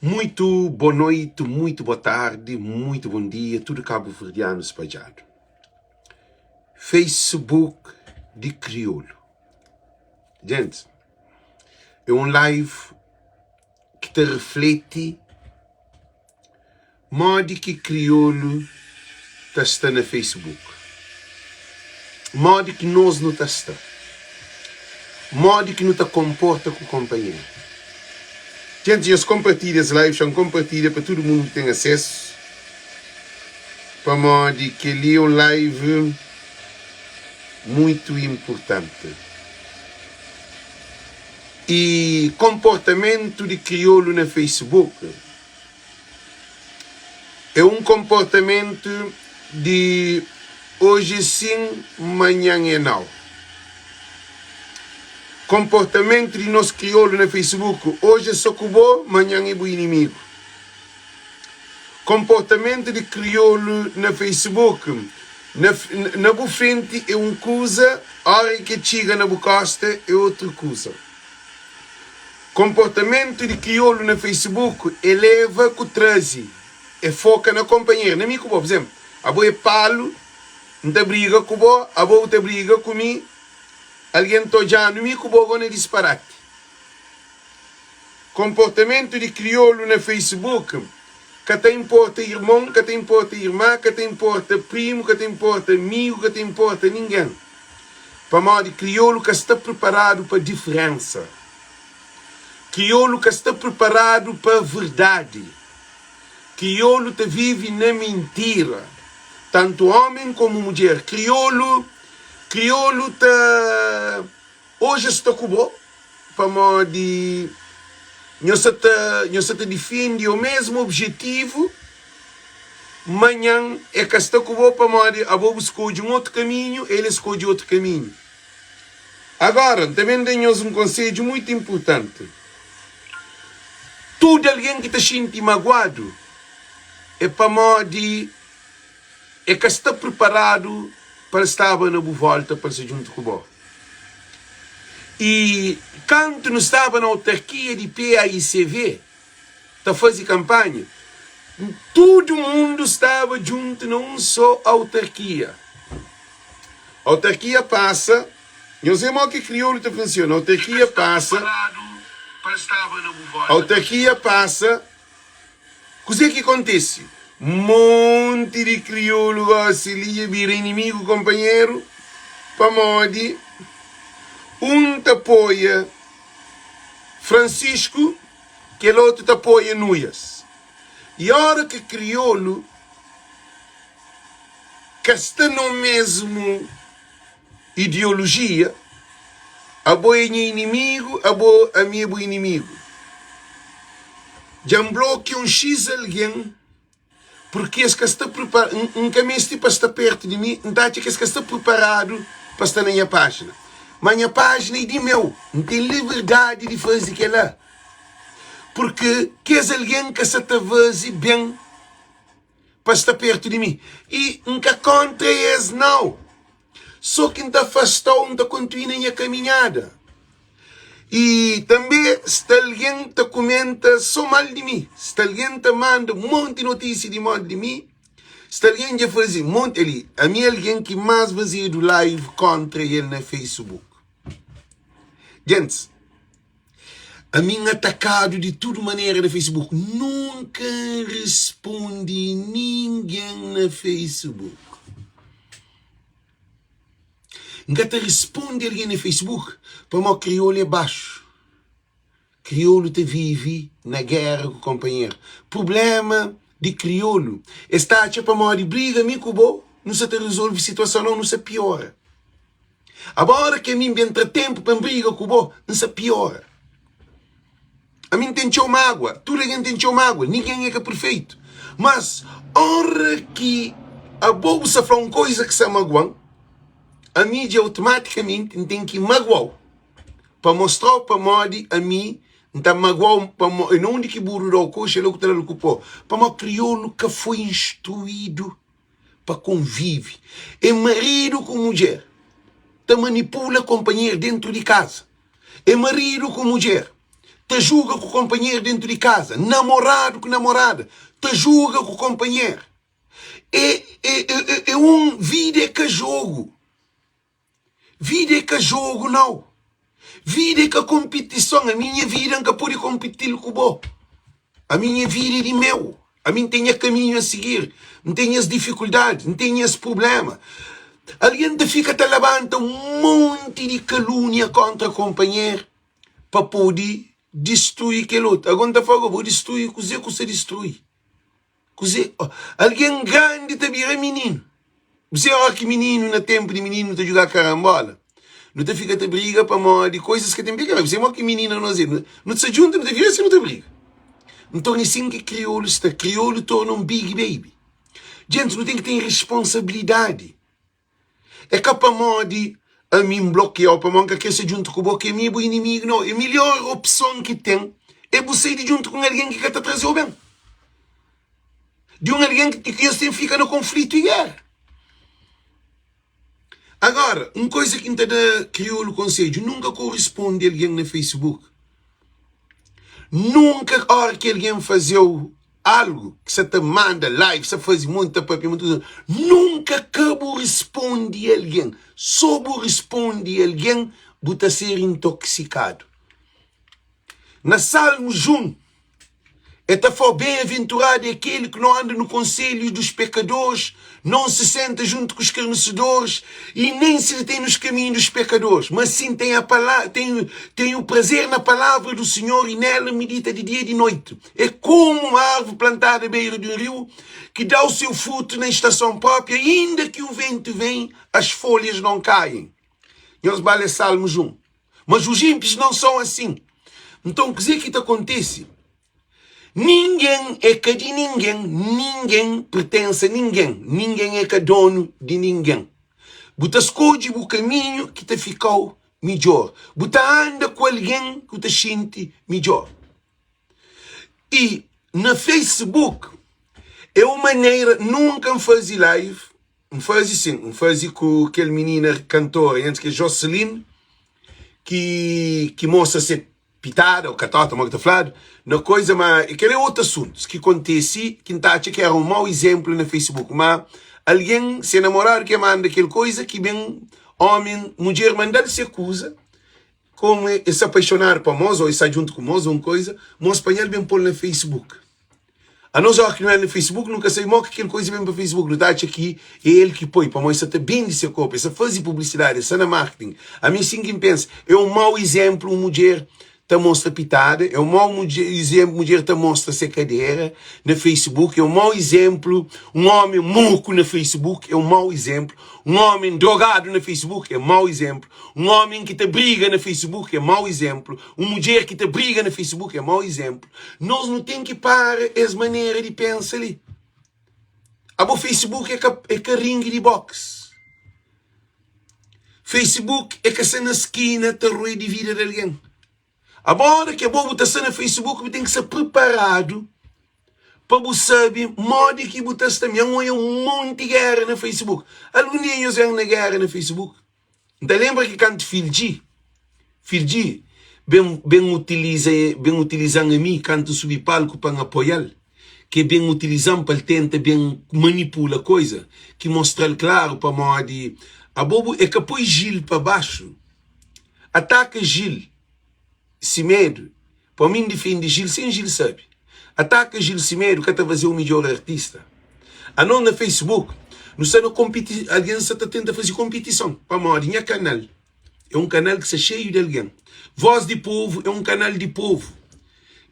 Muito bo noite, muito bo tarde, muito bom dia, tudo cabo-verdiano spadjadu. Facebook di kriolu. Gente, é um live ki ta refleti Modi ki kriolu ta sta na Facebook? Modi ki nos nu ta sta? Modi ki nu ta konporta ku konpanheru? Djenti, nhos konpartilha es live, xa-m konpartilha pa tudu mundu ten asesu, pamodi kel-li é un live muitu inpurtanti. I konportamentu di kriolu na Facebook É un konportamentu di oji sin, manhan é nau. Konportamentu di nos kriolu na Facebook, oji é so ku bo, manhan é bu inimigu. Konportamentu di kriolu na Facebook, na, na bu frenti é un kuza, óra ki é txiga na bu kósta é otru kuza. Konportamentu di kriolu na Facebook é leva ku traze, é foka na konpanheru, na mi ku bo. Pur izénplu, abo é Palu, N ta briga ku bo, abo bu ta briga ku mi, algen ta odja-nu mi ku bo go na disparati. Konportamentu di kriolu na Facebook ka ta inporta irmon, ka ta inporta irma, ka ta inporta primu, ka ta inporta amigu, ka ta inporta ningen. Pamodi kriolu ka sta priparadu pa diferensa. Kriolu ka sta priparadu pa verdadi. Kriolu ta vive na mintira. Tantu omen komu mudjer. Kriolu, kriolu ta oji es sta ku bo pamodi nho sa ta, nho sa ta difende omesmu objetivu. Manhan e ka sta ku bo pamodi abo bu skodje un otu kaminhu, el e skodje otu kaminhu. Agora, N ta ben da nhos un konsedju mutu inpurtanti. Tudu algen ki ta xinti maguadu é pamodi e ka sta priparadu pa el staba na bu vólta pa el sta djuntu ku bo. I kantu nu staba na autarkia di PAICV, ta faze kanpanha, tudu mundu staba djuntu na un sô autarkia. Autarkia pasa, nhos vê mó ki kriolu ta funsiona, autarkia pasa, autarkia pasa, kuzê ki kontise? Monti di kriolu gósi li dja bira inimigu konpanheru, pamodi un ta poia Fransisku, Kel otu ta apoia nuias. I ora ki kriolu ka sta no mesmu ideolojia, abo é nha inimigu, abo ami é bu inimigu. Dja N blokia un xis algen. Purki es ka sta pripar, N ka meste pa sta pertu di mi, N ta atxa ki es ka sta priparadu pa sta na nha pájina. Má nha pájina é di meu, N ten liberdadi di faze kel-la. Purki kes algen ka sta ta faze ben pa sta pertu di mi. I N ka kóntra es, nau. Sô ki N ta afasta-u, N ta kontinua na nha kaminhada. I tanbê sta algen ta kumenta sô mal di mi, sta algen ta manda monti notísia di mal di mi, sta algen dja faze monti ali. Ami é algen ki más fazedu live kóntra el na Facebook. Gentis, ami N atakadu di tudu manera na Facebook. Nunka N responde ningen na Facebook. N ka ta risponde algen na Facebook pamodi kriolu é baxu. Kriolu ta vive na géra ku konpanheru. Prubléma di kriolu, es ta atxa pamodi briga mi ku bo, nu sa ta rizolve situason, nau, nu sa piora. Aba óra ki ami N ben tra ténpu pa N briga ku bo, N sa piora. Ami N ten txeu mágua, tudu algen ten txeu mágua, ningen é ka perfeitu. Mas óra ki abo bu sta fla un koza ki sta magua-m, ami dja otomatikamenti N ten ki magua-u pa mostra-u pamodi ami N ta magua-u pamo na undi ki buru da-u koxa, é la ku ta da-l ku pó. Pamodi kriolu ka foi instruídu pa konvive. É maridu ku mudjer ta manipula konpanheru dentu di kaza. É maridu ku mudjer. ta juga ku konpanheru dentu di kaza, namoradu ku namorada ta juga ku konpanheru. É, é, é, é un vida é ka jogu. Vida é ka jogu nau. Vida é ka konpitison. Ami nha vida N ka pode konpiti-l ku bo. Ami nha vida é di meu. Ami N ten nha kaminhu a sigir. N ten nhas difikuldadi, N ten nhas prubléma. Algen ta fika ta labanta un monti di kalúnia kóntra konpanheru pa pode distrui kel otu. Ago N ta fla-u, bo distrui kuzê ku sta distrui? Kuzê? Algen grandi ta bira mininu. Bu sabe óras ki mininu, na ténpu di mininu, nu ta djuga karanbóla, nu ta fika ta briga pamodi koizas ka ten briga. Bu sabe modi ki mininu anos é? Nu ta sta djuntu, nu ta vira si nu ta briga. Nton é sin ki kriolu sta. Kriolu torna un big baby. Djentis, nu ten ki ten responsabilidadi. É ka pamodi ami N blokia-u, pamodi N ka krê sta djuntu ku bo ki ami é bu inimigu. Nau, é midjór opson ki ten é bu sai di djuntu ku un algen ki ka ta traze-u ben, di un algen ki nhos ten fika na konflitu i géra. Agora, un koza ki N ta da kriolu konsedju, nunka korisponde algen na Facebook. Nunka óra ki algen faze-u algu ki sa ta manda live, sa faze monti, ta papia monti kuza, nunka ka bu risponde algen. So bu risponde algen, bu ta ser intoxikadu. Na Salmos 1, el ta fla, Ben-aventuradu é kel ki no anda no konselhu dos pekadores, não se senta junto com os escarnecedores e nem se detém nos caminhos dos pecadores, mas sim tem, a palavra, tem, tem o prazer na palavra do Senhor e nela medita de dia e de noite. É como uma árvore plantada à beira de um rio que dá o seu fruto na estação própria, ainda que o vento vem, as folhas não caem. Nhos bale Salmos 1. Mas os ímpios não são assim. Então, o que que acontece? Ningen é ka di ningen, ningen pertense a ningen, ningen é ka donu di ningen. Bu ta skodje bu kaminhu ki ta fika-u midjór. Bu ta anda ku algen ki bu ta xinti midjór. I na Facebook é un manera, nunka N faze live, N faze sin, N faze ku kel minina kantora, antis ki é Jocelyn, ki ki mostra se pitada ou katota, moda ki ta fladu, na koiza, ma kel é otu asuntu ki kontesi ki N ta atxa ki era un mau izénplu na Facebook. Ma algen, se namoradu ke manda kel koiza ki ben omi, mudjer manda-l se kuza, komu e sta apaixonadu pa mos ou e sta djuntu ku mos ou un koiza, mos panha-l ben pô-l na Facebook. Anos óras ki nu entra na Facebook nu ka sabe modi ki kel kuza ben pa Facebook. Nu ta atxa ki é el ki poi pamodi el sta ta bende se korpu, el sta faze publisidadi, el sta na marketing. Ami é sin ki N pensa. É un mau izénplu un mudjer ta mostra pitada, é un mau izénplu mudjer ta mostra se kadera na Facebook, é un mau izénplu un ómi moku na Facebook, é un mau izénplu un ómi drogadu na Facebook, é mau izénplu un ómi ki ta briga na Facebook, é mau izénplu un mudjer ki ta briga na Facebook, é mau izénplu. Nos nu ten ki para es manera di pensa li. Abo Facebook é ka, é ka ringi di box. Facebook é ka sta na skina ta rui di vida di algen. Abo ora ki abo bu ta sta na Facebook bu ten ki sta preparadu pa bu sabe modi ki bu ta sta. Mi N oia un monti gera na Facebook. Algun dia nhos ben na gera na Facebook? N ta lenbra ki kantu Fildji, Fildji ben ben utiliza ben utiliza-m ami kantu N subi palku pa N apoia-l, ki e ben utiliza-m pa el tenta ben manipula koiza, ki mostra-l klaru pamodi abo bu e ka poi Gil pa baxu, ataka Gil. Simedo, pa mi N difende Gil sen Gil sabe. Ataka Gil Simedo ka ta faze-u midjor artista. Anos na Facebook nu sta na konpiti, algen sta ta tenta faze konpitison pamodi nha kanal é un kanal ki sta xeiu di algen. Voz di Povu é un kanal di povu,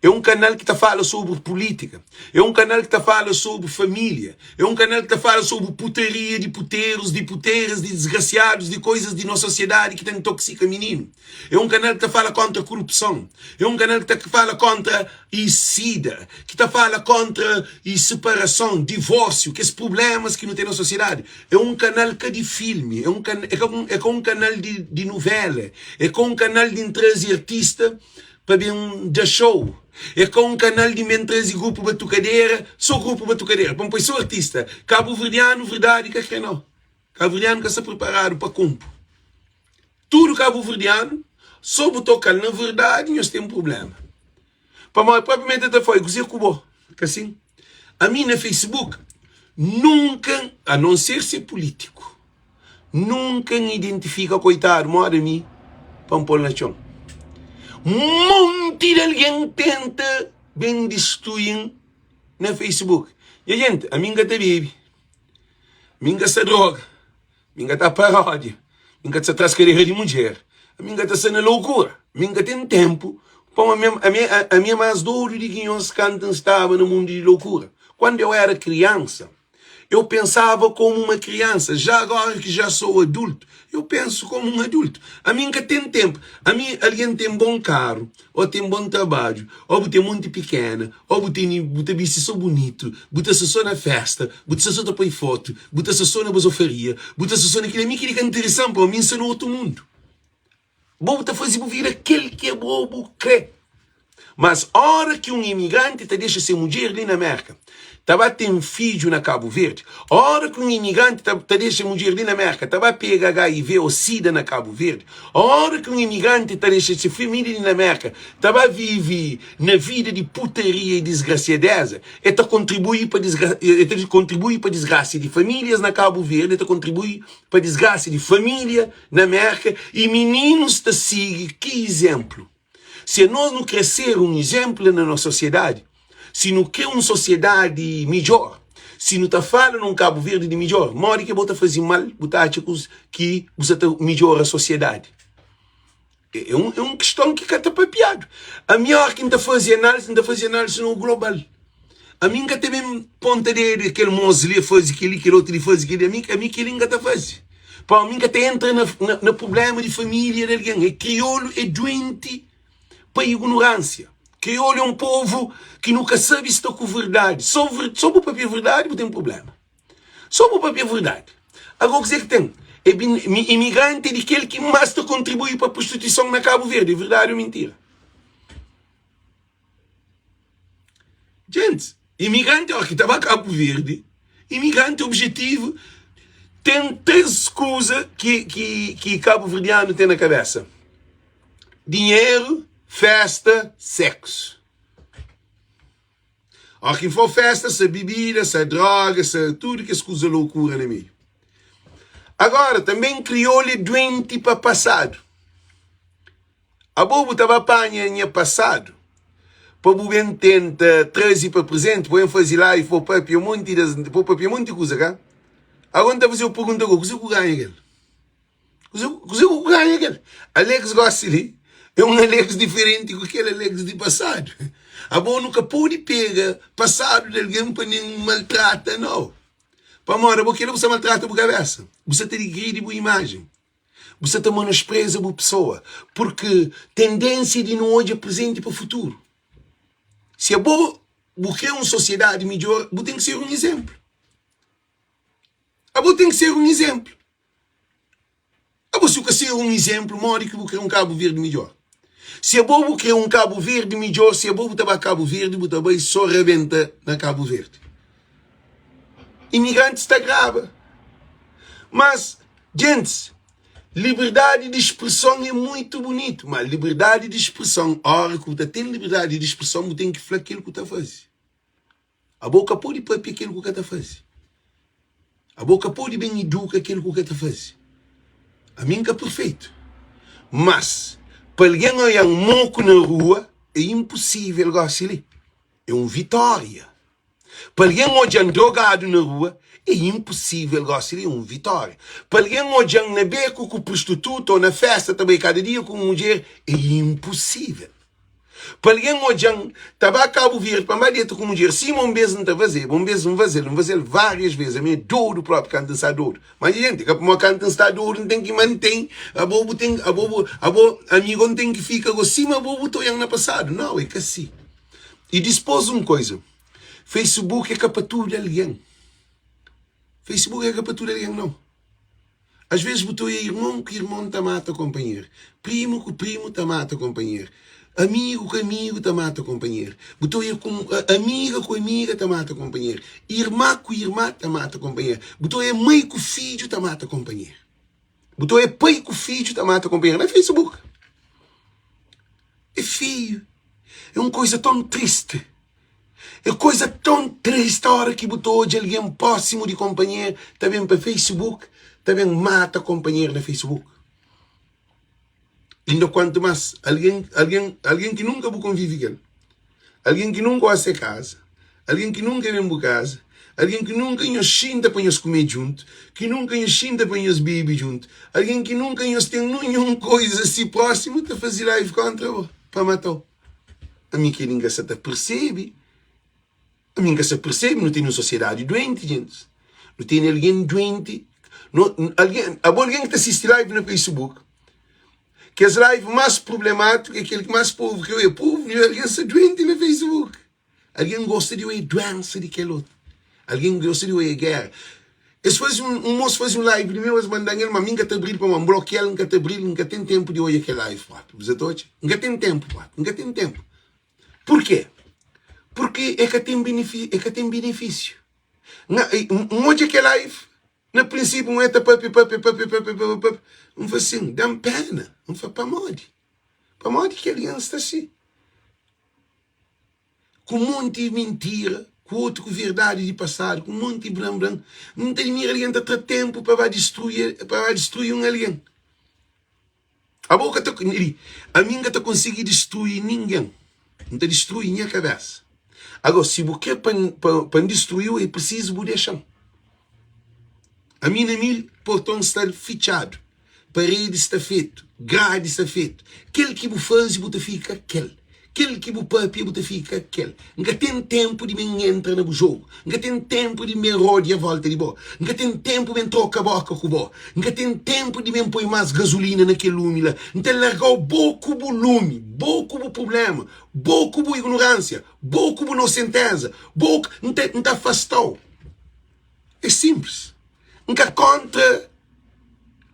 é un kanal ki ta fala sobri pulítika, é un kanal ki ta fala sobri família, é un kanal ki ta fala sobri putaria di puterus, di puteras, di disgrasiadus, di koizas di nos sosiedadi ki ta intoksika mininu. É un kanal ki ta fala kontra korupson. É un kanal ki ta fala kontra e sida, ki ta fala kontra e separason, divórsiu, kes prublémas ki nu ten na sosiedadi. É un kanal ka di filmi, é un kan, é ka un, é ka un kanal di, di nuvéla, é ka un kanal di N traze artista pa ben da show, é ka un kanal di ben traze grupu batukadera, sô grupu batukadera, pa N poi sô artista kabuverdianu, verdadi ka kre nau. Kabuverdianu ka sta priparadu pa konpo. Tudu kabuverdianu, so bu toka-l na verdadi, nhos ten prubléma. Pamodi propriamente el ta fla, kuzê ku bo? Ka sin? Ami na Facebook nunka, a non ser si é pulítiku, nunka N identifika koitadu moda mi pa N pô-l na txon. Monti di algen tenta ben distrui-m na Facebook. Nha jenti, ami N ka ta bebe, ami N ka sta droga, Mi N ka ta paródia, mi N ka ta sta tras kadera di mudjer, ami N ka ta sta na loukura, mi N ka ten tenpu pa un ami, ami é más dodu di ki nhos kantu N staba na mundu di loukura. Quando eu era criança, eu pensava como uma criança, já agora que já sou adulto, eu penso como um adulto. Ami N ka ten tenpu, ami algen ten bon karu, Ô ten bon trabadju, ô bu ten monti pikena, ô bu tene, bu ta bisti so bunitu, bu ta sta so na festa, bu ta sta so ta poi fotu, bu ta sta so na bazofaria, bu ta sta so na kila. Mi kili ka nteresan pa mi, N sta na otu mundu. Bo bu ta faze bu vida kel ki abo bu kre. Mas ora ki un imigranti ta dexa se mudjer li na Merka, ta ba ten fidju na Kabu Verdi, ora ki un imigranti ta ta dexa mudjer li na Merka ta ba pega HIV o sida na Kabu Verdi, ora ki un imigranti ta dexa se família li na Merka ta ba vive na vida di putaria i disgrasiadeza, e ta kontribui pa disgra e ta kontribui pa disgrasia di famílias na Kabu Verdi, e ta kontribui pa disgrasia di família na Merka i mininus ta sigi ki izenplu? Si anos nu kre ser un izénplu na nos sosiedadi, si nu kre un sosiedadi midjór, si nu ta fala na un Kabu Verdi di midjór, modi ki bo ta faze mal bu ta atxa ki bu sa ta midjora sosiedadi? É un, é un kiston ki ka ta papiadu. Ami óra ki N ta faze análisi, N ta faze análisi no global. Ami N ka ta ben ponta dedu, kel mos li faze kel-li, kel otu li faze kel-li. Ami, ami kel-li N ka ta faze. Pamodi mi N ka ta entra na, na, na prubléma di família di algen. É kriolu é duenti pa ignoránsia. Kriolu é un povu ki nu ka sabe sta ku verdadi. Só, só bu papia verdadi bu ten prubléma. Só bu papia verdadi. Agora kuzê ki ten? É imigranti é di kel ki más ta kontribui pa prostituison na Kabu Verdi. É verdadi ou mintira? Gente, imigranti ó ki ta ba Kabu Verdi, imigranti objetivu ten 3 kuza ki, ki, ki kabuverdianu ten na kabesa: dinheru, festa, seksu. Ó ki for festa, sa bibida, sa droga, sa tudu kes kuza loukura na meiu. Agora, tanben kriolu é duenti pa pasadu. Abo bu ta ba panha nha pasadu pa bu ben tenta traze pa prezenti, pa ben faze live pa bu papia monti das, pa bu papia monti kuza ka? Agora N ta faze-u pergunta go, kuze ku ganha kel? Kuze, kuze ku ganha kel? Alex gosi li é un Alex diferenti ku kel Alex di pasadu. Abo nu ka pode pega pasadu di algen pa nen maltrata nau. Pamodi abo kela bu sta maltrata bu kabesa, bu sta ta digridi bu imajen. Bu sta ta menospreza bu pesoa, purki tendénsia di nu odja prezenti pa futuru. Si abo bu kre un sosiedadi midjór, bu ten ki ser un izénplu. Abo ten ki ser un izénplu. Abo si bu ka ser un izénplu, modi ki bu kre un Kabu Verdi midjór? Si abo bu kre un Kabu Verdi midjór, si abo bu ta ba Kabu Verdi, bu ta bai so rabenta na Kabu Verdi. Imigrantis ta graba. Mas, gentis, liberdadi di spreson é muitu bunitu, ma liberdadi di spreson, óra ki bu ta ten liberdadi di spreson, bu ten ki fla kel ku ta faze. Abo ka pode papia kel ku ka ta faze. Abo ka pode ben iduka kel ku ka ta faze. Ami N ka perfeitu, mas pa algen oian moku na rua é inposível gosi li. É un vitória. Pa algen odja-m drogadu na rua, é inposível gósi li, un vitória. Pa algen odja-m na béku ku prostituta ô na fésta ta bai kada dia ku un mudjer, é inposível. Pa algen odja-m ta ba Kabu Verdi pa N ba deta ku mudjer, sima un bês N ta fazeba, un bês N faze-l, N faze-l várias bês. Ami é dodu própi kantu N sta dodu. Má nha jenti, ka pamodi kantu N sta dodu N ten ki mantén, abo bu ten, abo bu, abo amigu N ten ki fika go sima abo bu ta oian na pasadu. Nau, é ka si. I dispôs un koisa, Facebook é ka pa tudu algen. Facebook é ka pa tudu algen nau. Às vezes bu ta oia irmon ku irmon ta mata konpanheru, primu ku primu ta mata konpanheru, amigu ku amigu ta mata konpanheru, bu ta oia amiga ku amiga ta mata konpanheru, irma ku irma ta mata konpanheru, bu ta oia mai ku fidju ta mata konpanheru, bu ta oia pai ku fidju ta mata konpanheru na Facebook. É feiu. É un koza ton tristi. É koza ton tristi óra ki bu ta odja algen prósimu di konpanheru ta ben pa Facebook ta ben mata konpanheru na Facebook. Inda kuantu más algen, algen, algen ki nunka bu konvive ku el, algen ki nunka oa se kaza, algen ki nunka ben bu kaza, algen ki nunka nhos xinta pa nhos kume djuntu, ki nunka nhos xinta pa nhos bebe djuntu, algen ki nunka nhos ten ninhun koza si prósimu ta faze live kóntra bo pa mata-u. Ami kel-li N ka sa ta persebe. Ami N ka sa persebe, nu tene un sosiedadi duenti, gentis. Nu tene algen duenti. No, algen, abo algen ki ta sisti live na Facebook, kes live más problemátiku é kel ki más povu ke oia. Povu, algen sta duenti na Facebook. Algen gosta di oia duensa di kel otu. Algen gosta di oia géra. Es faze un, un mosu faze un live di meu, es manda-m el, ma mi N ka ta abri-l pamodi N blokia-l, N ka ta abri-l, N ka ten ténpu di oia kel live propi. Bu sa ta odja? N ka ten ténpu propi, N ka ten ténpu. Purkê? Purki e ka ten benefi, e ka ten benefísiu. N, N odja kel live, na prinsípiu N ta papia, papia, papia, papia, papia, papia, N fla sin, da-m péna. N fla, pamodi? Pamodi ki algen sta si? Ku monti mintira, ku otu ku verdadi di pasadu, ku monti blan-blan. N ta admira algen ta tra ténpu pa ba distrui, pa ba distrui un algen. Abo ka ta li, ami N ka ta konsigi distrui ningen, N ta distrui nha kabésa. Agó, si bu krê pa pa N distrui-u, é prisizu bu dexa-m. Ami na mi, porton sta fitxadu, paredi sta fetu, gradi sta fetu. Kel ki bu faze, bu ta fika kel. Kel ki bu papia bu ta fika kel. N ka ten tenpu di ben entra na bu jogu. N ka ten tenpu di ben rodia volta di bo. N ka ten tenpu ben troka boka ku bo. N ka ten tenpu di ben poi mas gazulina na kel lumi la. N ta larga-u bo ku bu lumi, bo ku bu prublema, bo ku bu ignoransia, bo ku bu nosenteza, bo ku. N ta, N ta afasta-u. É sinplis. N ka kontra,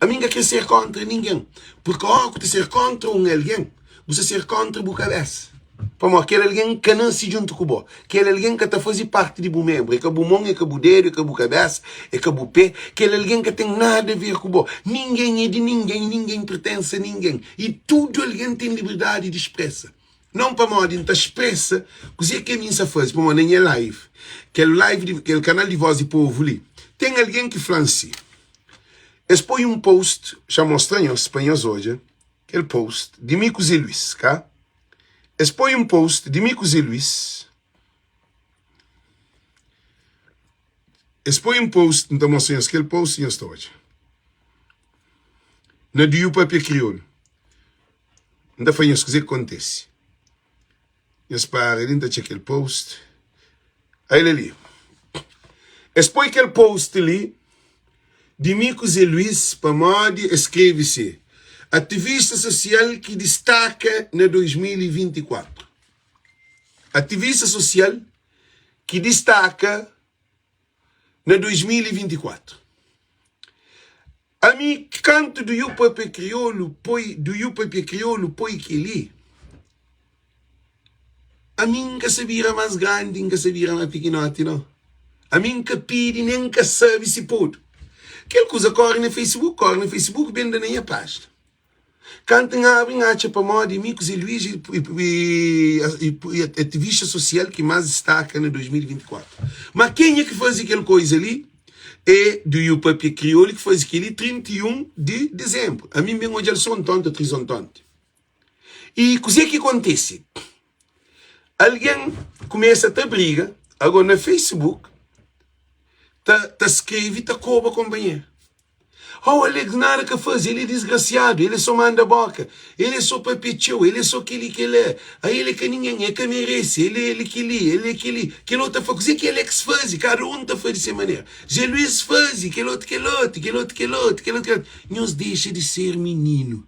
ami N ka kre ser kontra ningen, purki óra ku ta ser kontra un algen, bu sta ser kontra bu kabésa. Pamodi kel algen ka nase djuntu ku bo, kel algen ka ta faze párti di bu ménbru, é ka bu mon, é ka bu dédu, é ka bu kabésa, é ka bu pé, kel algen ka ten nada aver ku bo. Ningen é di ningen, ningen pertense a ningen i tudu algen ten liberdadi di spresa. Não pamodi N ta spresa kuzê ki ami N sa faze, pamodi na nha live, kel live di kel kanal di Voz di Povu li, ten algen ki fla-m si, es poi un post, xa mostra nhos pa nhos odja kel post di mi ku Zé Luís, ka? Es poi un post di mi ku Zé Luís, es poi un post, N ta mostra nhos kel post nhos ta odja, na Duyu Papia Kriolu. N ta fla nhos kuzê ki kontise. Nhos para li, N ta txeka kel post. Ai la li. Es poi kel post li di mi ku Zé Luís pamodi es skrebe si, Ativista sosial ki distaka na 2024. Ativista sosial ki distaka na 2024. Ami kantu do you papia kriolu poi do you papia kriolu poi keli ami nka sa bira mas grandi nka sa bira mas pikinoti no ami nka pidi nen nka sabi si podu kel kuza kori na facebook kori na facebook ben da na nha pajina. Kantu N abri, N atxa pamodi mi ku Zé Luís e ativista sosial ki más distaka na 2024. Má kenha ki faze kel koiza li é do You Papia Kriolu ki faze kel-li 31 di dizénbru. Ami N ben odja-l sô ontonti ô trizontonti. I kuzê ki kontise? Algen kumesa ta briga agó na Facebook ta skrebe ta koba konpanheru. Oh Alex nada ka faze, el é disgrasiadu, el é so manda boka, el é so papia txeu, el é so keli kela, a el é ka ningen, el ka merese, el é el keli, el é keli, kel otu ta fla kuze ki Alex faze, kada un ta fla di se manera, Ze Luis faze, kel otu kel otu, kel otu kel otu, kel otu kel otu, nhos dexa di ser mininu,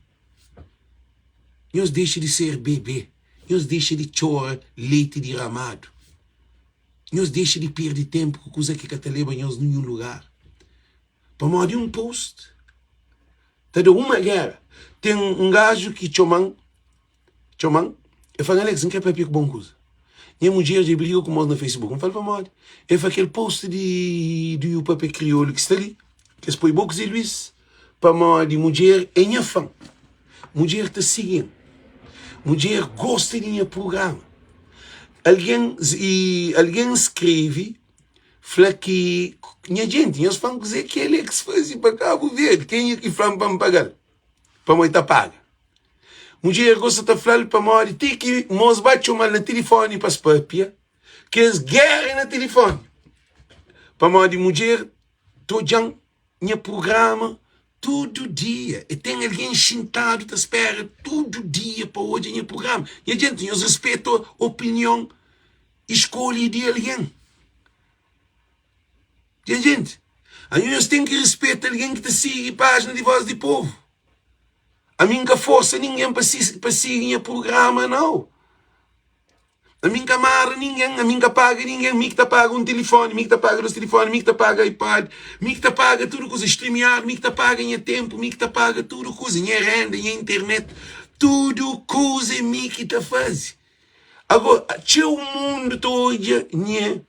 nhos dexa di ser bebe, nhos dexa di txora leiti diramadu. Nhos dexa di perde ténpu ku kuza ki ka ta leba nhos ninhun lugar. Pamodi un post ta da uma géra. Ten un gaju ki txoma-m, txoma-m, el fla-m, Alex, N krê papia ku bo un kuza. Nha mudjer dja briga ku mos na Facebook. N fla-l, pamodi? El fla, kel post di di u papia kriolu ki sta li, ki es poi bo ku Zé Luís, pamodi mudjer é nha fan. Mudjer ta sigi-m. Mudjer gosta di nha prugrama. Algen i algen skrebe fla ki nha jenti nhos fla-m kuzê ki Alex faze pa Kabu Verdi kenha ki fla-m pa N paga-l pamodi ta paga mudjer gosta ta fla-l pamodi ti ki mos ba txoma-l na tilifoni pa es papia kes géra na tilifoni pamodi mudjer ta odja-m nha prugrama tudu dia e ten algen xintadu ta spera tudu dia pa odja nha prugrama nha jenti nhos rispeta opinion i skolha di algen nha jenti anho nhos ten ki rispeta algen ki ta sigi pájina di voz di povu ami N ka forsa ningen pa sigi nha prugrama nau. Ami N ka mara ningen, ami N ka paga ningen, mi ki ta paga un tilifoni, mi ki ta paga dos tilifoni, mi ki ta paga iPad, mi ki ta paga tudu kuza, StreamYard, mi ki ta paga nha tenpu, mi ki ta paga tudu kuza, nha renda, nha internet, tudu kuza é mi ki ta faze. Agora, txeu mundu ta odja nha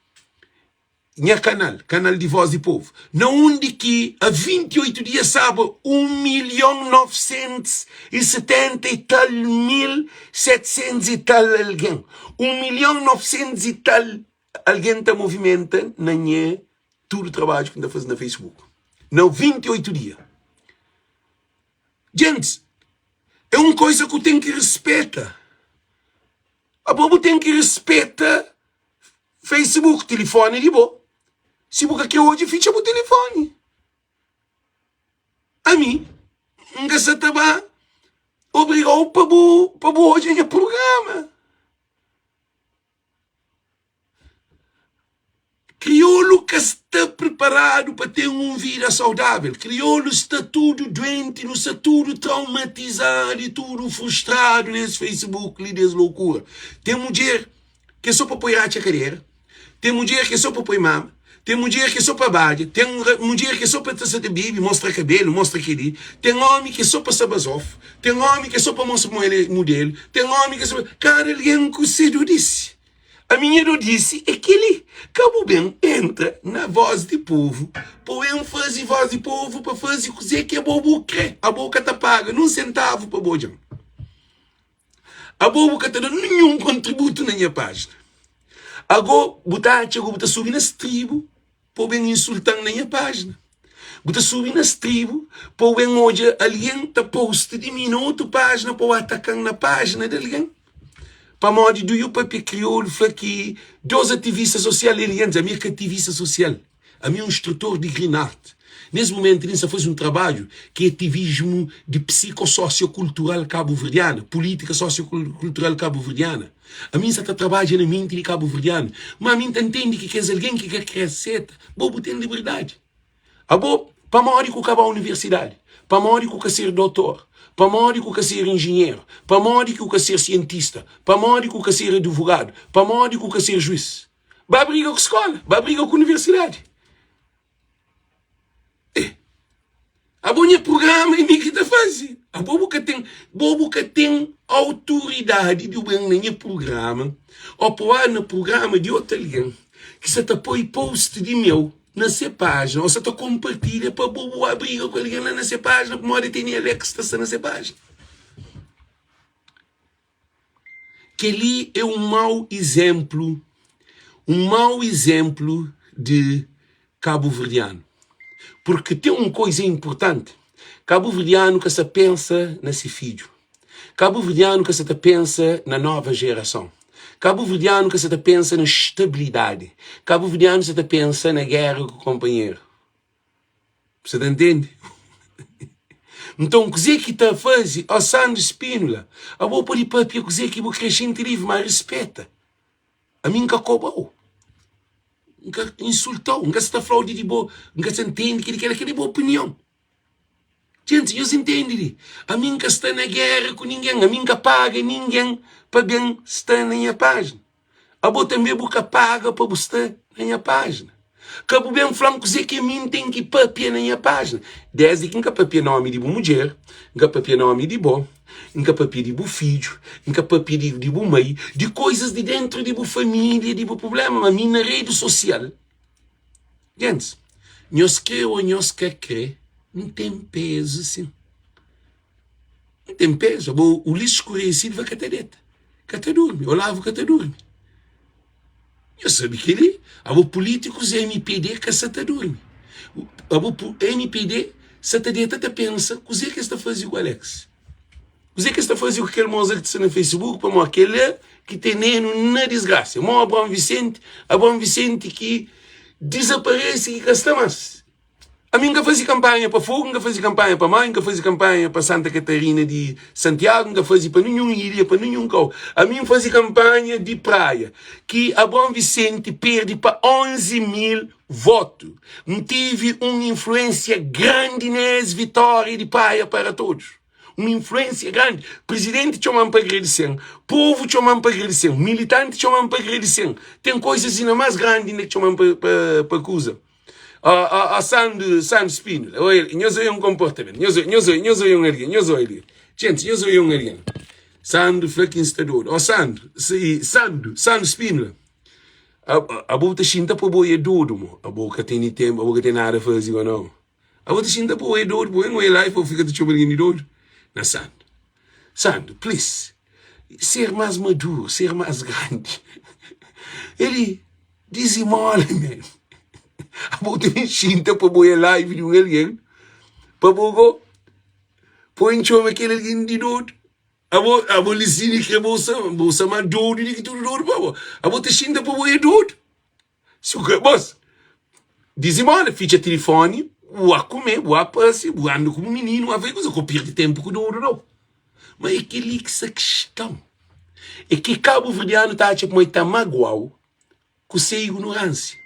nha kanal, kanal di Voz di Povo, na undi ki a 28 dia saba 1 milhon 970 e tal mil 700 e tal algen. 1 milhon 900 e tal algen ta movimenta na nha tudu trabadju ki N ta faze na Facebook. Na 28 dia. Gentis, é un koisa ku ten ki rispeta. Abo bu ten ki rispeta Facebook, tilifoni di bo. Si bu ka kre odja, fitxa bu tilifoni. Ami, N ka sa ta ba obriga-u pa bu pa bu odja nha prugrama. Kriolu ka sta priparadu pa ten un vida saudável. Kriolu sta tudu duenti, nu sta tudu traumatizadu i tudu frustradu nes Facebook li des lokura. Ten mudjer ki é sô pa poi ratxa kadera, ten mudjer ki é sô pa poi mama, ten mudjer ki é sô pa badja, ten mudjer ki é sô pa ta sa ta bebe, mostra kabelu, mostra kel-li, ten ómi ki é sô pa sa bazofu, ten ómi ki é sô pa mostra ma el é mudelu, ten ómi ki é sô pa. Kada algen ku se dodisi. A minha dodisi é kel-li, ka bu ben entra na vós di povu pa bu ben faze vós di povu pa faze kuzê ki abo bu krê. Abo ka ta paga nun sentavu pa bu odja-m. Abo bu ka ta da ninhun kontributu na nha pájina. Ago bu ta atxa ku bu ta subi na stribu pa bu ben insulta-m na nha pájina. Bu ta subi na stribu pa bu ben odja algen ta post di mi na otu pájina pa bu ataka-m na pájina di algen. Pamodi du yu papia kriolu fla ki dos ativista sosial Eliane ami é ka ativista sosial ami é un instrutor di green art nes mumentu li N sta faze un trabadju ki é ativismu di psikososiokultural kabuverdiana pulitika sosiokultural kabuverdiana ami N sta ta trabadja na menti di kabuverdianu ma ami N ta ntende ki kes algen ki ka kre seta bo bu ten liberdadi. Abo, pamodi ku ka ba universidadi? Pamodi ku ka ser dotor? Pamodi ku ka ser injinheru? Pamodi ku ka ser sientista? Pamodi ku ka ser advogadu? Pamodi ku ka ser juiz? Ba briga ku skola, ba briga ku universidadi. Eh, abo nha prugrama é mi ki ta faze. Abo bu ka ten, bo bu ka ten autoridadi di ben na nha prugrama ô pa na prugrama di otu algen ki sa ta poi post di meu. na se pájina ô sa ta konpartilha pa bo bu ba briga ku algen la na se pájina pamodi tene Alex ta sta na se pájina. Kel-li é un mau izénplu, un mau izénplu di kabuverdianu. Purki ten un koza inportanti, kabuverdianu ka sa pensa na se fidju. Kabuverdianu ka sa ta pensa na nova jerason. Kabuverdianu ka sa ta pensa na stabilidadi. Kabuverdianu sa ta pensa na géra ku konpanheru. Bu sa ta ntende? Nton, kuzê ki ta faze? Ó Sandro Spínola, abo pode pâpia kuzê ki bu krê, xinti livri, má rispeta. Ami N ka koba-u, N ka insulta-u, N ka sa ta fla-u di bo, N ka sa ntende kel-li, kel-la, kel-li é bu opinion. Gente, nhos intende li? Ami N ka sta na géra ku ningen, ami N ka paga ningen pa ben sta na nha pájina. Abo tanbe bu ka paga pa bu sta na nha pájina. Ka bu ben fla-m kuzê ki ami N ten ki pâpia na nha pájina. Désdi ki N ka pâpia nómi di bu mudjer, N ka pâpia nómi di bo, N ka pâpia di bu fidju, N ka pâpia di, di bu mai, di koizas di déntu di bu família, di bu prubléma, ma ami na redi sosial, Gentis, nhos kre ô nhos ka kre, N ten pezu sin. N ten pezu. Abo, Ulisses Correia Silva ka ta deta, ka ta durmi, Olavo ka ta durmi. Nhos sabe kel-li? Abo pulítikus mpd ka sa ta durmi. Abo mpd sa ta deta ta pensa kuzê ki es ta faze ku Alex. Kuzê ki es ta faze ku kel moza ki ta sta na Facebook pamodi kel-la ki tene-nu na disgrasia. Mo Abraão Vicente, Abraão Vicente ki dizaparese ki ka sta más. Ami N ka faze kanpanha pa Fogu, N ka faze kanpanha pa Maio, N ka faze kanpanha pa Santa Katarina di Santiagu, N ka faze pa ninhun ilha, pa ninhun kau. Ami N faze kanpanha di Praia, ki Abraão Vicente perde pa 11 mil votu. N tive un influensia grandi na es vitória di Praia para Todos. Un influensia grandi. Prizidenti txoma-m pa agradise-m, povu txoma-m pa agradise-m, militanti txoma-m pa agradise-m. Ten koizas inda más grandi inda ki txoma-m pa, pa, pa kuza. Ó, ó, Sandro, Sandro Spínola, oi, nhos oi un konportamentu, nhos oi, nhos oi, nhos oi un algen, nhos oi li. Djenti, nhos oi un algen. Sandro fla ki N sta dodu. Ó, Sandro, si, Sandro, Sandro Spínola, abo bu ta xinta pa bo é dodu, mo. Abo ka tene tenpu, abo ka ten nada faze go nau. Abo ta xinta pa bo é dodu, bo é ngoi live pa bo fika ta txoma algen di dodu? Na Sandro, Sandro, please, ser más maduru, ser más grandi. Eli. Dizimola man. Abo ta ben xinta pa bo é live di un algen pa bo go poi txoma kel algen di dodu. Abo abo li si di kre bo sa bo sa ma dodu di ki tudu dodu pa bo. Abo ta xinta pa bo é dodu. Su ka bos dizimola fitxa tilifoni bu a kume bu a pase bu anda ku bu mininu a fai kuza ko pirdi tempu ku dodu nau. Ma é keli ki sa kiston. É ki kabuverdianu ta atxa kuma e ta maguau ku se ignorânsia.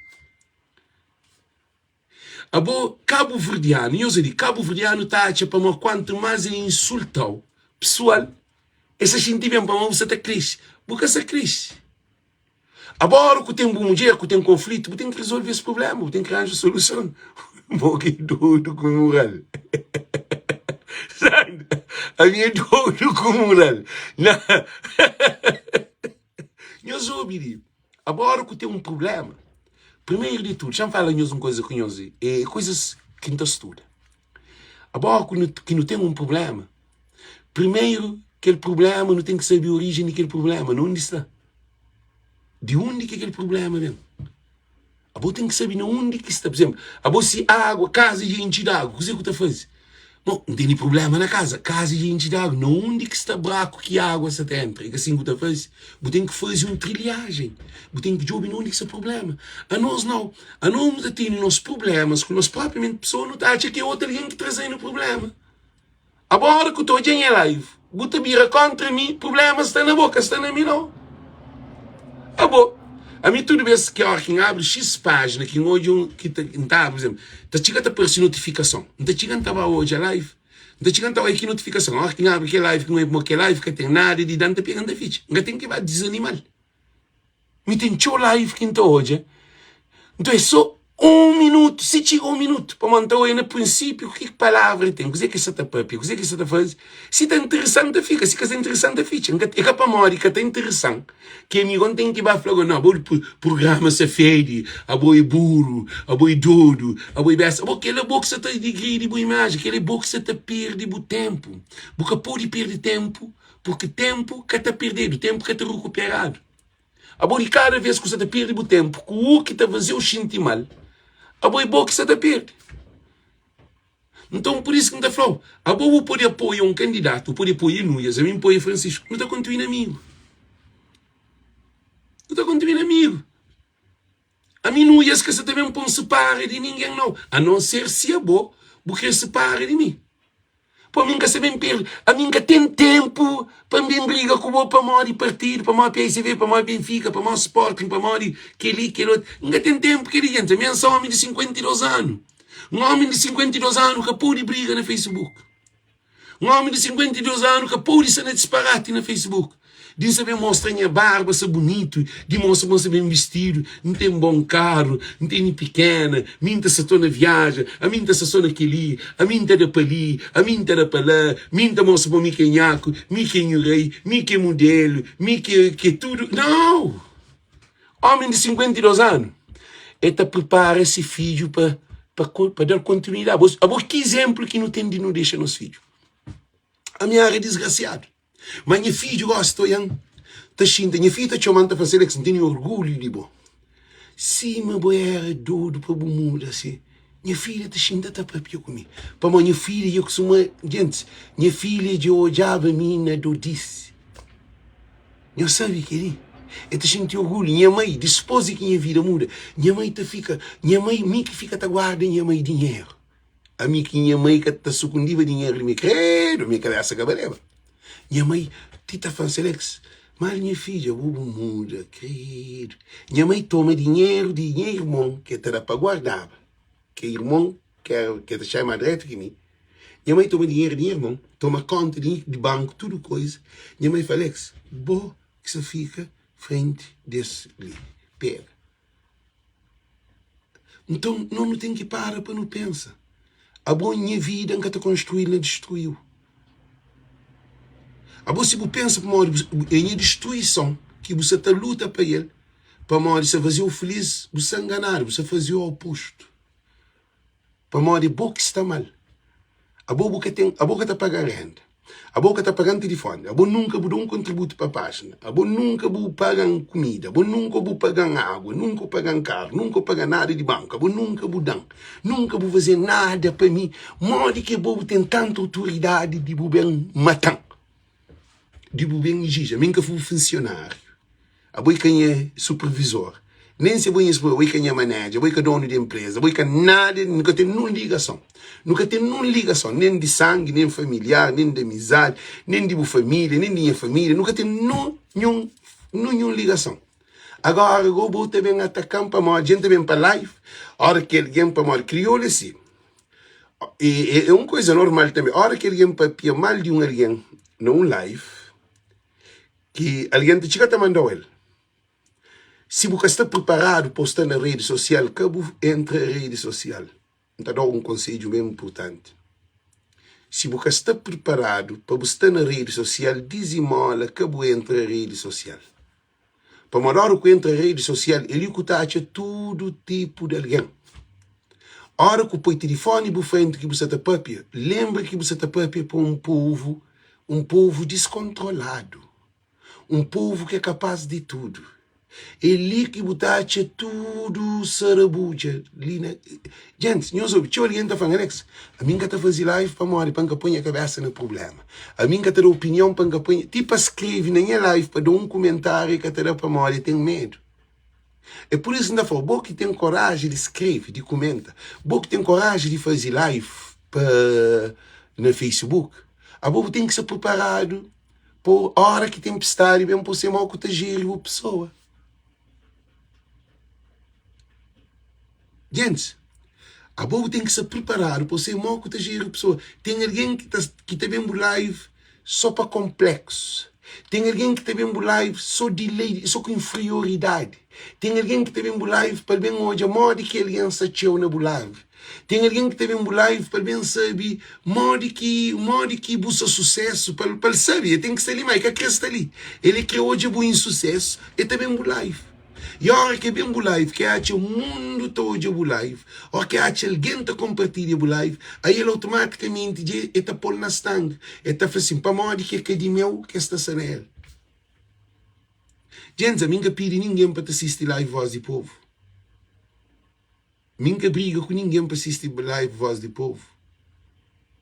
Abo kabuverdianu, nhos ali, kabuverdianu ta atxa pamodi kuantu más e insulta-u pesoal, e sa xinti ben pamodi bu sa ta kresce. Bu ka sa kresce. Abo ora ku ten bu mudjer ku ten konflitu, bu ten ki rezolve es prublema, bu ten ki ranja soluson. Bo ki dodu ku mural. Sandra, ami é dodu ku mural. Na Nhos obi li, abo ora ku ten un prublema, primeru di tudu, xa-m fala nhos un kuza ku nhos, é kuzas ki N ta studa. Abo ora ki nu ten un prublema, primeru kel prublema nu ten ki sabe orijen di kel prublema, na undi sta, di undi ki kel prublema ben. Abo ten ki sabe na undi ki sta. Pur izénplu, abo si agua, kaza dja intxi di agu, kuzê ku ta faze? Bon, N tene prubléma na kaza, kaza dja intxi di agu, na undi ki sta braku ki agua sta ta entra? É ka sin ku ta faze? Bu ten ki faze un trilhajen, bu ten ki djobe na undi ki sta prubléma. Anos nau, anos nu ta tene nos prublémas ku nos própi menti, pesoa nu ta atxa ki é otu algen ki traze-nu prubléma. Abo ora ku ta odja nha live bu ta bira kontra mi problema sta na bo ka sta na mi nau abo ami tudu bes ki ora ki n abri xis pajina ki n odja un ki ta n ta abri pur ta txiga ta parsi notifikason n ta txiga n ta ba odja live n ta txiga n ta oia ki notifikason ora ki n abri kel live ki n oia mo kel live ka ten nada di da n ta pega n ta fitxa n ka ten ki ba dizanimal. Mi ten txeu live ki N ta odja, nton é sô un minutu, si txiga un minutu, pamodi N ta odja na prinsípiu ki palavra el ten, kuzê ki el sta ta pâpia, kuzê ki el sta ta faze. Si ta interesan, N ta fika, si ka sta interesan, N ta fitxa. N ka, é ka pamodi ka ta interesan ki ami gó N ten ki ba fla gó, nau, abo prugrama sta fedi, abo é buru, abo é dodu, abo é besta. Abo, kel-la bo ki sta ta digridi bu imajen, kel-la é bo ki sta ta perde bu ténpu. Bu ka pode perde ténpu Purki ténpu ka ta perdedu, ténpu ka ta rekuperadu. Abo di kada vês ku sa ta perde bu ténpu ku u ki ta faze-u xinti mal, abo é bo ki sa ta perde. Nton, pur isu ki N ta fla-u, abo bu pode apoia un kandidatu, bu pode apoia Nuias, ami N apoia Francisco, nu ta kontinua amigu. Nu ta kontinua amigu. Ami Nuias ka sa ta ben pô-m sipara di ningen nau, a non ser si abo bu kre sipara di mi. Pô, ami N ka sa ben perde, ami N ka ten tenpu pa N ben briga ku bo pamodi partidu, pamodi PSV, pamodi Benfika, pamodi Sporting, pamodi kel-li, kel-otu. N ka ten tenpu kel-li, djenti. Ami N sa omi di 52 anu. Un omi di 52 anu ka pode briga na Facebook. Un omi di 52 anu ka pode sta na disparati na Facebook. Di N sabe mostra nha barba sta bunitu, di mostra ma N sta ben bistidu, N ten bon karu, N tene pikena, mi N ta sta to na viaja, ami N ta sta so na kel-li, ami N ta da pa li, ami N ta da pa la, mi N ta mostra pa mi ki é nhaku, mi ki é nhu rei, mi ki é mudelu, mi ki é tudu. Nau! Omi di 52 anu, el ta pripara se fidju pa pa da-l kontinuidadi. Abo ki izénplu ki nu ten di nu dexa nos fidju? Ami éra disgrasiadu, má nha fidju gósi ta oia-m ta xinti. Nha fidju ta txoma-m ta fla, Selex, N tene orgulhu di bo. Sima bo éra dodu pa bu muda si. Nha filha ta xinta ta papia ku mi. Pamodi nha filha dja kustuma. Gentis, nha filha dja odjaba mi na dodisi. Nhos sabe kel-li? El ta xinti orgulhu. Nha mai, dipôs di ki nha vida muda, nha mai ta fika, nha mai, mi ki fika ta guarda nha mai dinheru. Ami ki nha mai ka ta sukundiba dinheru di mi, kredu, mi kabésa ka baleba. Nha mai ti ta fla-m, Selex, mal nha fidja, bo bu muda, kredu. Nha mai toma dinheru di nha irmon ki el ta da pa guardaba, ke irmon ki éra, ki el ta txaba más dretu ki mi. Nha mai toma dinheru di nha irmon, toma konta di di banku, tudu koiza. Nha mai fla, Alex, bo ki sa fika frenti des li, pega. Nton, no nu ten ki para pa nu pensa. Abo, nha vida N ka ta konstrui-l na distrui-u. Abo, si bu pensa pamodi é nha distruison ki bu sa ta luta pa el, pamodi sa faze-u filis, bu sta nganadu, bu sta faze-u opostu. Pamodi é bo ki sta mal. Abo bu ka ten, abo ka ta paga renda, abo ka ta pagan tilifoni, abo nunka bu da un kontributu pa pájina, abo nunka bu pagan kumida, abo nunka bu pagan água, nunka bu pagan karu, nunka bu pagan nada di banku, abo nunka bu dan, nunka bu faze nada pa mi. Modi ki abo bu ten tantu otoridadi di bu ben matan, di bu ben ijija? Mi N ka fui funsionáriu. Abo i ka nha supervisor, nen si abo i nha supervisor, abo i ka nha manager, abo i ka donu di enpreza, abo i ka nada, nu ka ten nun ligason. Nu ka ten nun ligason, nen di sangi, nen familiar, nen di amizadi, nen di bu familia, nen di nha familia, nu ka ten nun, nun, nun ligason. Agora go bu ta ben ataka-m pamodi dja N ta ben pa live, ora ki algen pamodi kriolu é si, é un kuza normal tanbe, ora ki algen papia mal di un algen na un live, Ki algen ta txiga ta manda-u el. Si bu ka sta priparadu pa bu sta na redi sosial, ka bu entra redi sosial. N ta da-u un konsedju ben inpurtanti. Si bu ka sta priparadu pa bu sta na redi sosial, dizimola, ka bu entra redi sosial. Pamodi óra ku entra redi sosial, é li ku ta atxa tudu tipu di algen. Óra ku poi tilifoni bu frenti ki bu sta ta pâpia, lenbra ki bu sta ta pâpia pa un povu, un povu diskontroladu, un povu ki é kapás di tudu. É li ki bu ta atxa tudu sarabudja li na. Gentis, nhos obi, txeu algen ta fla-m, Alex, ami N ka ta faze live pamodi pa N ka poi nha kabésa na prubléma. Ami N ka ta da opinion pa N ka poi. Ti pa skrebe na nha live pa da un kumentáriu e ka ta da pamodi e ten medu. É pur isu N ta fla-u, bo ki ten koraji di skrebe, di kumenta, bo ki ten koraji di faze live pa na Facebook, abo bu ten ki sta priparadu pa óra ki tenpistadi ben pa bu sabe modi ku ta jeri bu pesoa. Gentis, abo bu ten ki sta priparadu pa bu sabe modi ku ta jeri pesoa. Ten algen ki ta ki ta ben bu live so pa konpleksu. Ten algen ki ta ben bu live so di lei so ku inferioridadi. Ten algen ki ta ben bu live pa el ben odja modi ki algen sta txeu na bu live. Ten algen ki ta ben bu live pa el ben sabe modi ki modi ki bu sta susesu pa el pa el sabe. El ten ki sta li ma el ka kre sta li. El kre odja bu insusesu, el ta ben bu live. I ora ke ben bu live ke atxa mundu ta odja bu live o ke atxa algen ta konpartilha bu live ai el automaticamente dje e ta pol na stanga e ta fla sin pamodi ke ka di meu ke sta sa na el. Djentis ami nka pidi ningen pa ta sisti live voz di povo mi nka briga ku ningen pa sisti live voz di povo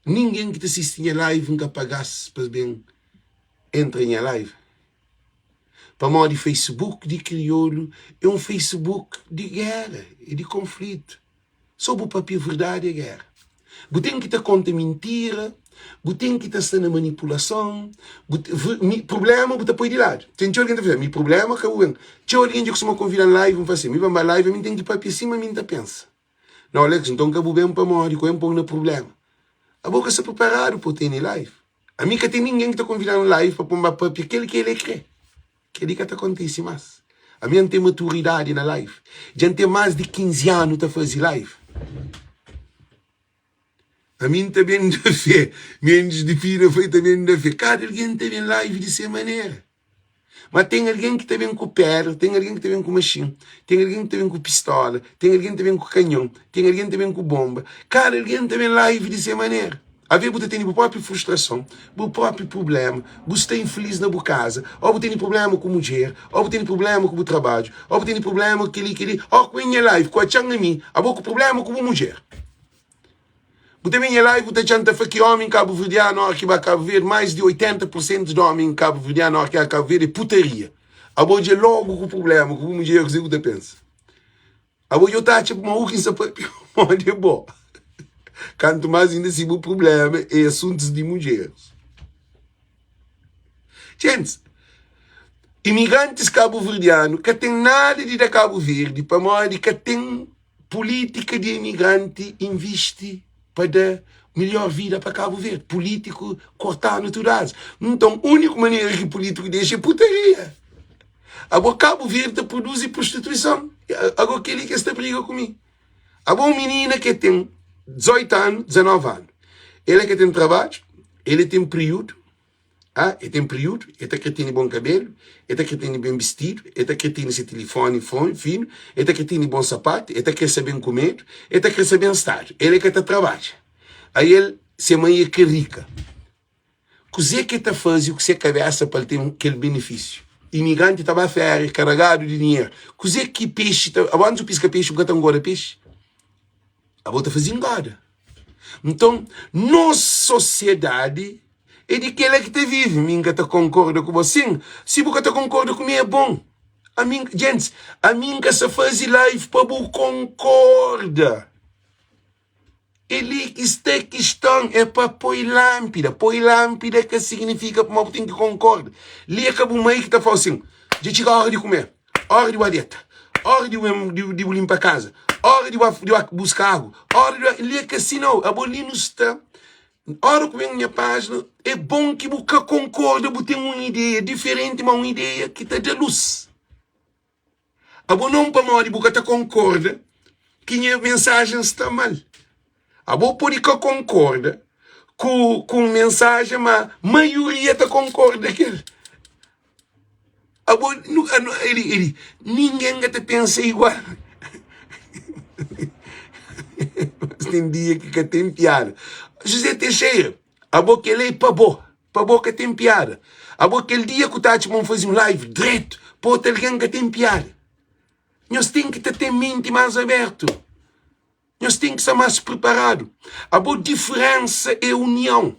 ningen ki ta sisti nha live nka pagas pa ben entra nha live. Pamodi Facebook di kriolu é un Facebook di géra, é di konflitu. So bu papia verdadi é géra. Bu ten ki ta konta mintira, bu ten ki ta sta na manipulason, bu prubléma bu ta poi di ladu. Ten txeu algen ta fla, mi prubléma ka bu ben. Txeu algen dja kustuma konvida-m live, N fla si, mi pa N ba live ami N ten ki papia sima mi N ta pensa. Nau Alex, nton ka bu ben pamodi ku N pô-m na prubléma. Abo ka sta priparadu pa bu tene live. Ami ka ten ningen ki ta konvida-m live pa pô-m ba papia kel ki el é kre. Kel-li ka ta kontise más. Ami N ten maturidadi na live. Dja N ten más di 15 anu ta faze live. Ami N ta ben da fé. Mendes di Pina foi ta ben da fé. Kada algen ta ben live di se manera. Ma ten algen ki ta ben ku pédra, ten algen ki ta ben ku maxin, ten algen ki ta ben ku pistola, ten algen ki ta ben ku kanhon, ten algen ki ta ben ku bonba. Kada algen ta ben live di se manera. Avê bu ta tene bu própi frustrason, bu própi prubléma, bu sta infilis na bu kaza, ô bu tene prubléma ku mudjer, ô bu tene prubléma ku bu trabadju, ô bu tene prubléma ku kel-li, kel-li, ô ku nha live, ku atxa-m ami, abo ku prubléma ku bu mudjer. Bu ta ben nha live bu ta atxa-m ta fla ki ómi kabuverdianu óra ki ba Kabu Verdi, más di 80 pur sentu di ómi kabuverdianu óra ki ba Kabu Verdi é putaria. Abo dja lógu ku prubléma ku bu mudjer, kuzê ku ta pensa? Abo dja ta atxa ma u ki N sta papia modi é bo. Kantu más inda si bu prubléma é asuntus di mudjeris. Gentis, imigrantis kabuverdianu ka ten nada di da Kabu Verdi pamodi ka ten pulítika di imigranti invisti pa da melhor vida pa Kabu Verdi. Pulítiku korta-nu tudu aza. Nton, úniku manera ki pulítiku dexa é putaria. Abo Kabu Verdi ta produzi prostituison. Ago keli ki es ta briga ku mi. Abo un minina ke ten 18 anu, 19 anu, el é ka ten trabadju, el é ten priudu, ah, el ten priudu, el ta kre tene bon kabelu, el ta kre tene ben bistidu, el ta kre tene se tilifoni finu, el ta kre tene bon sapatu, el ta kre sa ben kumedu, el ta kre sa ben stadu, el é ka ta trabadja. Aí el, se mãe é ka rika. Kuzê ki el ta faze ku se kabésa pa el ten kel benefísiu? Imigranti ta ba féria karagadu di dinheru. Kuzê ki pexi ta. Abo antis bu piska pexi bu ka ta ngoda pexi? Abo ta faze ngoda. Nton, nos sosiedadi é di kela ki ta vive. Mi N ka ta konkorda ku bo. Sin, si bu ka ta konkorda ku mi é bon. Ami, gentis, ami N ka sa faze live pa bu konkorda. É li ki sta kiston, é pa poi lánpida. Poi lánpida ka signifika ma bu ten ki konkorda. Li é ka bu mai ki ta fla-u asin, Dja txiga óra di kume, óra di bu deta, óra di bu linpa kaza, óra di bu buska agu, óra di. Li é ka si nau. Abo li nu sta. Óra ku ben nha pájina, é bon ki bu ka konkorda, bu ten un ideia diferenti, ma un ideia ki ta da lus. Abo non pamodi bu ka ta konkorda ki nha mensajen sta mal. Abo pode ka konkorda ku ku un mensajen, ma maioria ta konkorda kel. Abo nu, anu, eli, eli, ningen ka ta pensa igual. Mas ten dia ki ka ten piada. José Teixeira, abo kel-la é pa bo. Pa bo ka ten piada. Abo kel dia ku ta atxa ma N faze un live dretu pa otu algen ka ten piada. Nhos ten ki ta ten menti más abertu. Nhos ten ki sta más priparadu. Abo diferensa é union.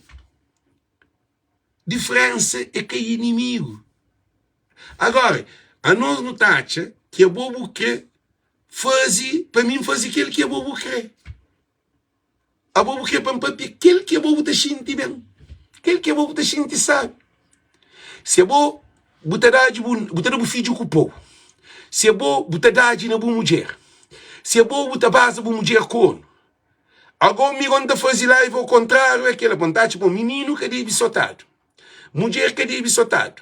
Diferensa é ka inimigu. Agora, anos nu ta atxa ki abo bu kre faze pa mi N faze kel ki abo bu kre. Abo bu kre pa N papia kel ki abo bu ta xinti ben, kel ki abo bu ta xinti sabi. Si abo bu ta dadji bu, bu ta da bu fidju ku pou, si abo bu ta dadji na bu mudjer, si abo bu ta baza bu mudjer kornu. Ago mi go N ta faze live ao kontrariu é kela, bo N ta atxa bo mininu ka debe sotadu, mudjer ka debe sotadu,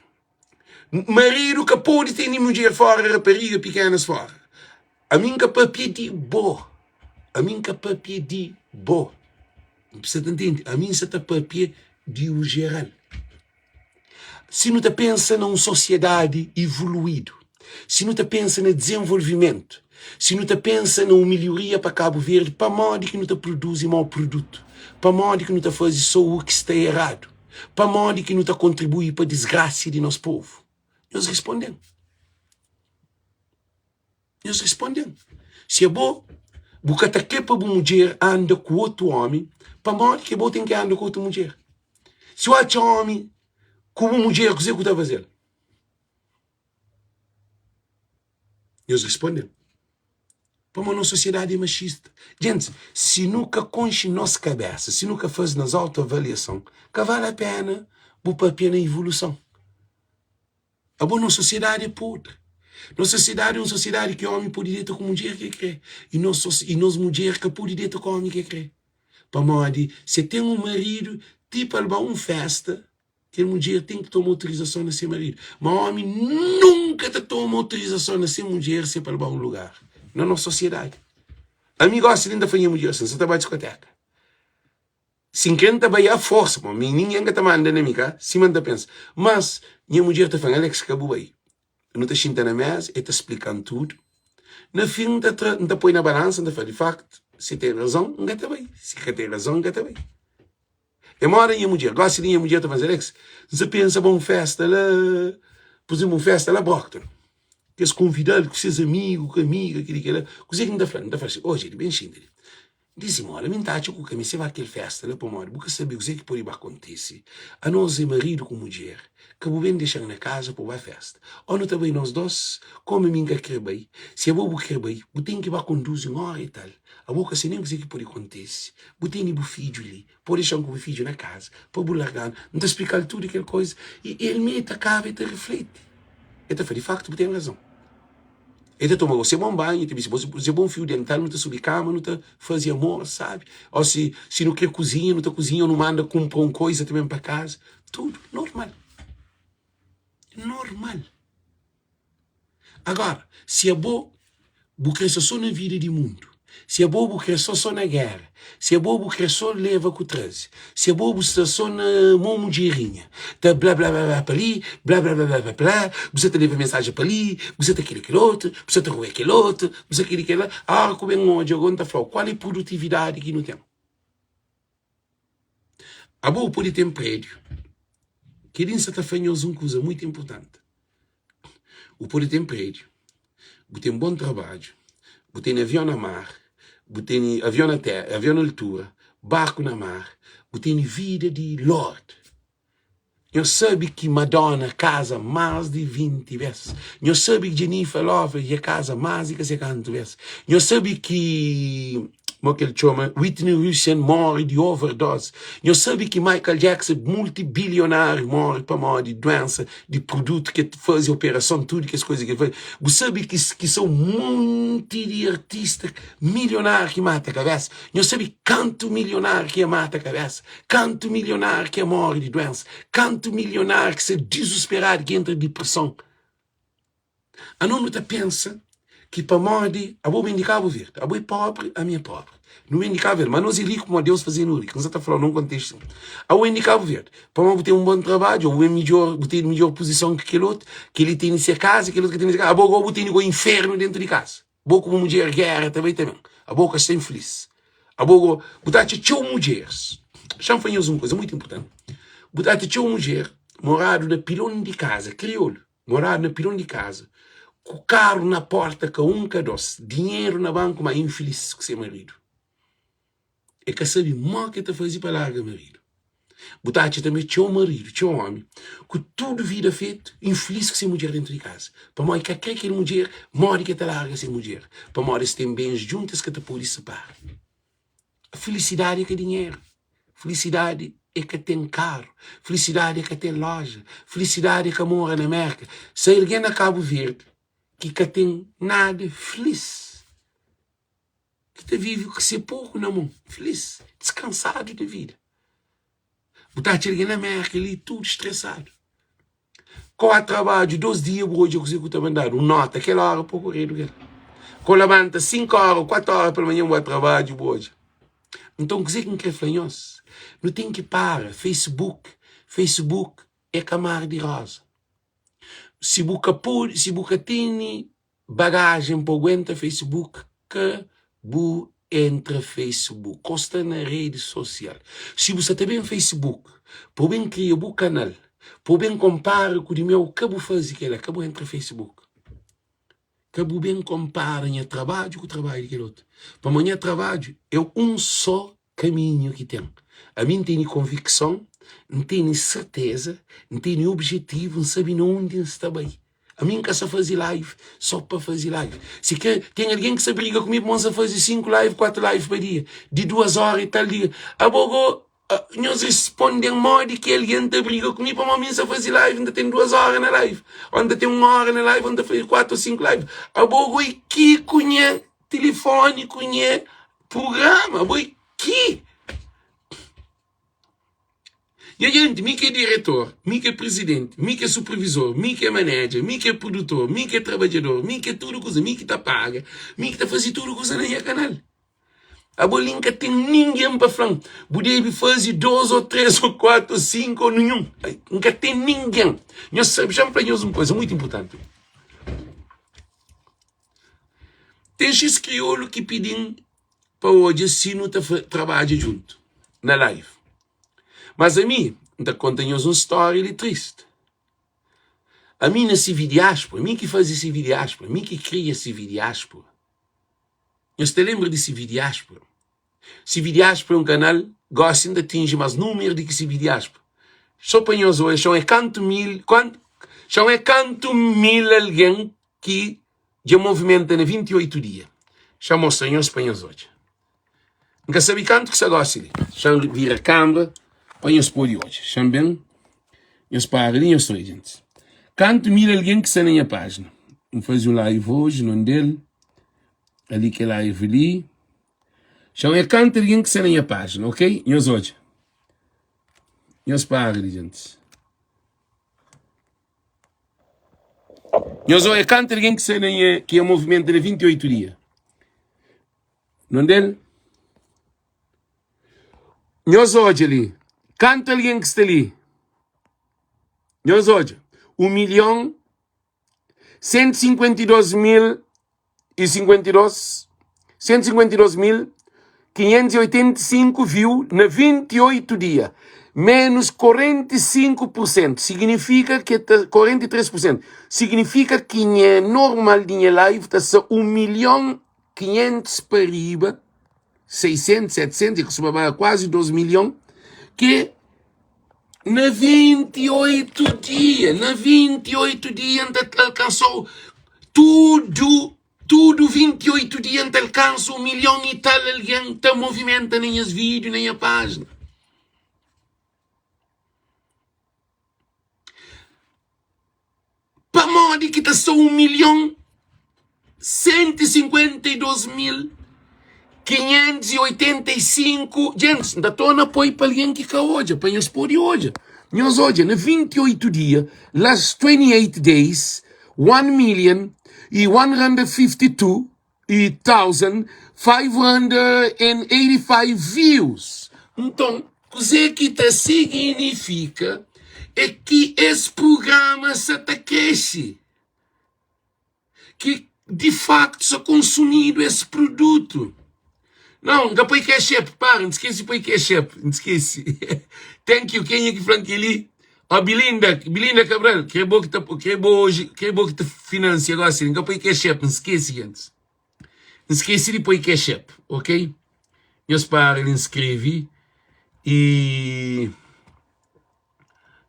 maridu ka pode tene mudjer fora, rapariga pikenas fora. Ami N ka papia di bo, ami N ka papia di bo. N sa ta ntende? Ami N sa ta papia di u jeral. Si nu ta pensa na un sosiedadi ivuluídu, si nu ta pensa na dizenvolvimentu, si nu ta pensa na un milhoria pa Kabu Verdi, pamodi ki nu ta produzi mau produtu? Pamodi ki nu ta faze so u ki sta eradu? Pamodi ki nu ta kontribui pa disgrasia di nos povu? Nhos responde-m. Nhos responde-m, Si abo bu ka ta kre pa bu mudjer anda ku otu ómi, pamodi ki abo ten ki anda ku otu mudjer? Si bu atxa ómi ku bu mudjer, kuzê ku ta faze-l? Nhos responde-m, Pamodi nos sosiedadi é maxista. Gentis, si nu ka konxe nos kabésa, si nu ka faze nos autoavaliason, ka vale a péna bu pâpia na ivoluson. Abo nos sosiedadi é podri. Nos sosiedadi é un sosiedadi ki ómi pode deta ku mudjer ki el krê i nos i nos mudjer ka pode deta ku ómi ki el krê. Pamodi si el ten un maridu, ti pa el ba un fésta, kel mudjer ten ki toma autorizason na se maridu. Má ómi nunka ta toma autorizason na se mudjer si é pa el ba un lugar. Na nos sosiedadi. Ami gósi li N ta fla nha mudjer asin, N sa ta ba diskotéka. Si N kre N ta bai a forsa, pamodi mi ningen ka ta manda na mi, ka? Sima N ta pensa. Mas, nha mudjer ta fla-m, Alex, ka bu bai. Nu ta xinta na mesa, el ta splika-m tudu. Na fin, N ta tra, N ta poi na balansa, N ta fla, di faktu, si el ten razon, N ka ta bai. Si el ka ten razon, N ka ta bai. É moda nha mudjer. Gosi di nha mudjer ta fla-m, Alex, N sa pensa ba un festa la, pur izénplu, un festa la Brockton. Kes konvida-l ku ses amigu, ku amiga, kel-li, kel-la. Kuzê ki N ta fla? N ta fla si, Oji, di ben xinti li. Dizimola, mi N ta atxa ku ka meste ba kel festa la pamodi bu ka sabe kuzê ki pode ba kontise. Anos é maridu ku mudjer, ka bu ben dexa-m na kaza pa bu ba festa. Ô nu ta bai nos dos? Kómu mi N ka krê bai, si abo bu krê bai, bu ten ki ba konduzi un óra i tal. Abo ka sabe nen kuzê ki pode kontise. Bu tene bu fidju li, pode dexa-m ku bu fidju na kaza pa bu larga-nu. N ta splika-l tudu kel koza i el mê ta kaba el ta rifleti. El ta fla, Di faktu bu ten razon. El ta toma você bon banhu, el ta bisti você bon fiu dental, nu ta subi kama, nu ta faze amor, sabi? Ô si, si nu kre kuzinha, nu ta kuzinha ô nu manda kunpra un koiza ta ben pa kaza. Tudu normal. Normal. Agora, si abo bu kre sta so na vida di mundu, si abo bu kre sta so na géra, Si abo bu kre so leva ku traze Si abo bu sta so na mo mudjerinha Ta bla bla bla bla pa li Bla bla bla bla pa la Bu sa ta leva mensajen pa li Bu sa ta kili kel otu Bu sa ta rue kel otu Bu sa kili kel la Ora ku ben odja go N ta fla-u kual é produtividadi ki nu ten Abo bu pode ten prédiu Kel-li N sa ta fla nhos un kuza mutu inpurtanti Bu pode ten prédiu, bu ten bon trabadju, bu tene avion na mar, bu tene avion na téra, avion na altura, barku na mar, bu tene vida di lord. Nhos sabe ki Madonna kaza más di 20 bês. Nhos sabe ki Jennifer Lopez dja kaza más di ka sei kantu bês. Nhos sabe ki mo ki el txoma Whitney Houston móre di overdose. Nhos sabe ki Michael Jackson, multibilionáriu, móre pamodi duénsa di produtu ki el faze, operason, tudu kes kuza ki el faze. Bu sabe ki ki son monti di artista milionáriu ki mata kabésa. Nhos sabe kantu milionáriu ki mata kabésa, kantu milionáriu ki móre di duénsa, kantu milionáriu ki sta dizusperadu ki entra dipreson. Anos nu ta pensa ki pamodi abo ben di Kabu Verdi, abo é pobri, ami é pobri. Nu ben di Kabu Verdi, ma anos é riku pamodi Deus faze-nu riku. N sa ta fla-u na un kontestu sin. Abo ben di Kabu Verdi, pamodi bu ten un bon trabadju, ô bu ben midjór, bu ten midjór puzison ki kel otu, kel-li tene se kaza, kel otu ka tene se kaza. Abo gó bu tene gó infernu déntu di kaza. Bo ku bu mudjer géra ta bai ta ben. Abo ka sta infilis. Abo go, bu ta atxa txeu mudjeris. Xa-m fla nhos un kuza mutu inpurtanti. Bu ta atxa txeu mudjer moradu na pilon di kaza, kriolu. Moradu na pilon di kaza, ku karu na porta ka un ka dos, dinheru na banku ma infilis ku se maridu. E ka sabi mo ke ta fazi pa larga maridu. Bu ta atxa tanbe txeu maridu, txeu omi ku tudu vida fetu, infilis ku se mudjer dentu di kaza. Pamodi ka kre kel mudjer, modi ke ta larga se mudjer? Pamodi es ten bens djuntu es ka ta podi sipara. Filisidadi é ka dinheru, filisidadi é ka ten karu, filisidadi é ka ten loja, filisidadi é ka mora na Merka. Se algen na Kabu Verdi ki ka ten nada filis, ki ta vive ku se poku na mon, filis, diskansadu di vida. Bu ta atxa algen na Merka li tudu stresadu. Ko ba trabadju dos dia bu odja kuzê ku ta mandadu un nota kel ora po koredu kel. Ko labanta 5 ora ou 4 ora pela manhã bu ba trabadju bu odja. Nton kuzê ki N kre fla nhos? Nu ten ki para Facebook, Facebook é ka mar di roza. Si bu ka pode, si bu ka tene Bagajen pa aguenta Facebook ka bu entra Facebook ko sta na redi sosial si bu sa ta ben Facebook pa bu ben kria bu kanal pa bu ben konpara ku di meu ka bu fazi kela ka bu entra Facebook ka bu ben konpara nha trabadju ku trabadju di kel otu pamodi nha trabadju é un so Kaminhu ki ten. Ami N tene konvikson, N tene serteza, N tene objetivu, N sabe na undi N sta bai. Ami N ka sa faze live so pa faze live. Si kre ten algen ki sa briga ku mi pamodi N sa faze 5 live, 4 live pa dia, di 2 ora i tal dia. Abo go, nhos risponde-m modi ki algen ta briga ku mi pamodi mi N sa faze live, N ta ten 2 ora na live, ô N ta ten 1 ora na live, ô N ta faze 4 ô 5 live. Abo go i ki ku nha tilifoni ku nha Prugrama bo é ki? Nha jenti, mi ki é diretor, mi ki é prizidenti, mi ki é supervizor, mi ki é manedja, mi ki é produtor, mi ki é trabadjador, mi ki é tudu kuza, mi ki ta paga, mi ki ta faze tudu kuza na nha kanal. Abo li N ka ten ningen pa fla-m, bu debe faze dos ô três ô kuatu ô sinku ô ninhun. N ka ten ningen. Nhos sabe, xa-m fla nhos un kuza mutu inpurtanti. Ten xis kriolu ki pidi-m pa odja si nu ta trabadja djuntu na live. Mas ami, N ta konta nhos un stória di tristi. Ami na CV Diáspora, mi ki faze CV Diáspora, mi ki kria CV Diáspora. Nhos ta lenbra di CV Diáspora? CV Diáspora é un kanal, gósi N ta atinji más númeru di ki CV Diáspora. Sô pa nhos odja, txon é kantu mil, kuantu, txon é kantu mil algen ki dja movimenta na 28 dia. Xa mostra nhos pa nhos odja. N ka sabe kantu ki sta gósi li. Xa-m vira kánbra pa nhos pode odja. Xa-m ben, nhos para li, nhos ta odja gentis. Kantu mil algen ki sta na nha pájina. N faze un live oji, non del, ali kel live li. Xa-m é kantu algen ki sta na nha pájina, ok? Nhos odja. Nhos para li, gentis. Nhos odja kantu algen ki sta na nha, ki nha movimenta na 28 dia. Non del? Nhos odja li. Kantu algen ki sta li? Nhos odja. 1 milhon 152 mil e 52 152 mil 585 view na 28 dia, menos 45 por cento, signifika ke ta 43 por cento, signifika ki nha normal di nha live ta sa 1 milhon 500 pa riba, 600, 700, e kustuma ba kuazi 2 milhon, ke na 28 dia, na 28 dia N ta alkansau tudu, tudu 28 dia N ta alkansa 1 milhon i tal algen ta movimenta na nhas vídiu, na nha pájina. Pamodi ki ta sta 1 milhon 152 mil 585 Gentis, N ta torna poi pa algen ki ka odja, pa nhos pode odja. Nhos odja, na 28 dia, last 28 days, 1 million e 152 e 1585 views. Nton, kuzê ki ta siginifika é ki es prugrama sa ta krexe, ki di faktu sa konsumidu es produtu. Nau, N ka poi cash app, para, N skese poi cash app, N skese. Thank you, kenha ki fla-m kel-li? Ó, Belinda, Belinda Cabral, kre bo ki ta, kre bo oji, kre bo ki ta finansia gosi li. N ka poi cash app, N skese, gentis. N skese di poi cash app, ok? Nhos para di nskrevi y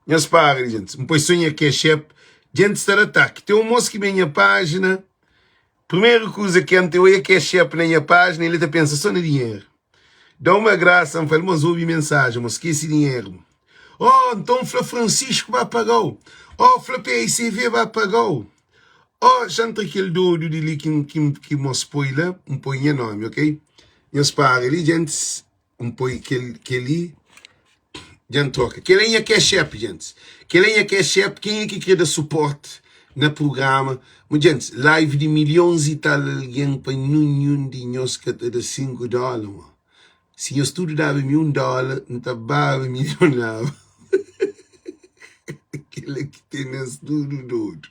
nhos para di, gentis. N poi so nha cash app, gentis ta da ataki. Ten un mos ki ben nha pájina, primeru kuza ki N ta oia cash app na nha pájina, el ta pensa so na dinheru. Da uma grasa, N fla-l, Mos, obi mensajen, mos, skese dinheru. Oh, nton fla Francisco ba paga-u. Oh, fla PICV ba paga-u. Oh, xa ntra kel dodu di li ki, ki, ki mos poi la, N poi nha nomi, ok? Nhos para li, gentis, N poi kel, kel li, dja N troka. Kel é nha cash app, gentis. Kel é nha cash app, kenha ki kre da suporte na prugrama. Gentis, live di milhons i tal algen pa ninhun di nhos ka ta da 5 dóla, mo. Si nhos tudu daba mi 1 dóla, N ta baba milionáriu. Kel-la ki tene-s tudu dodu.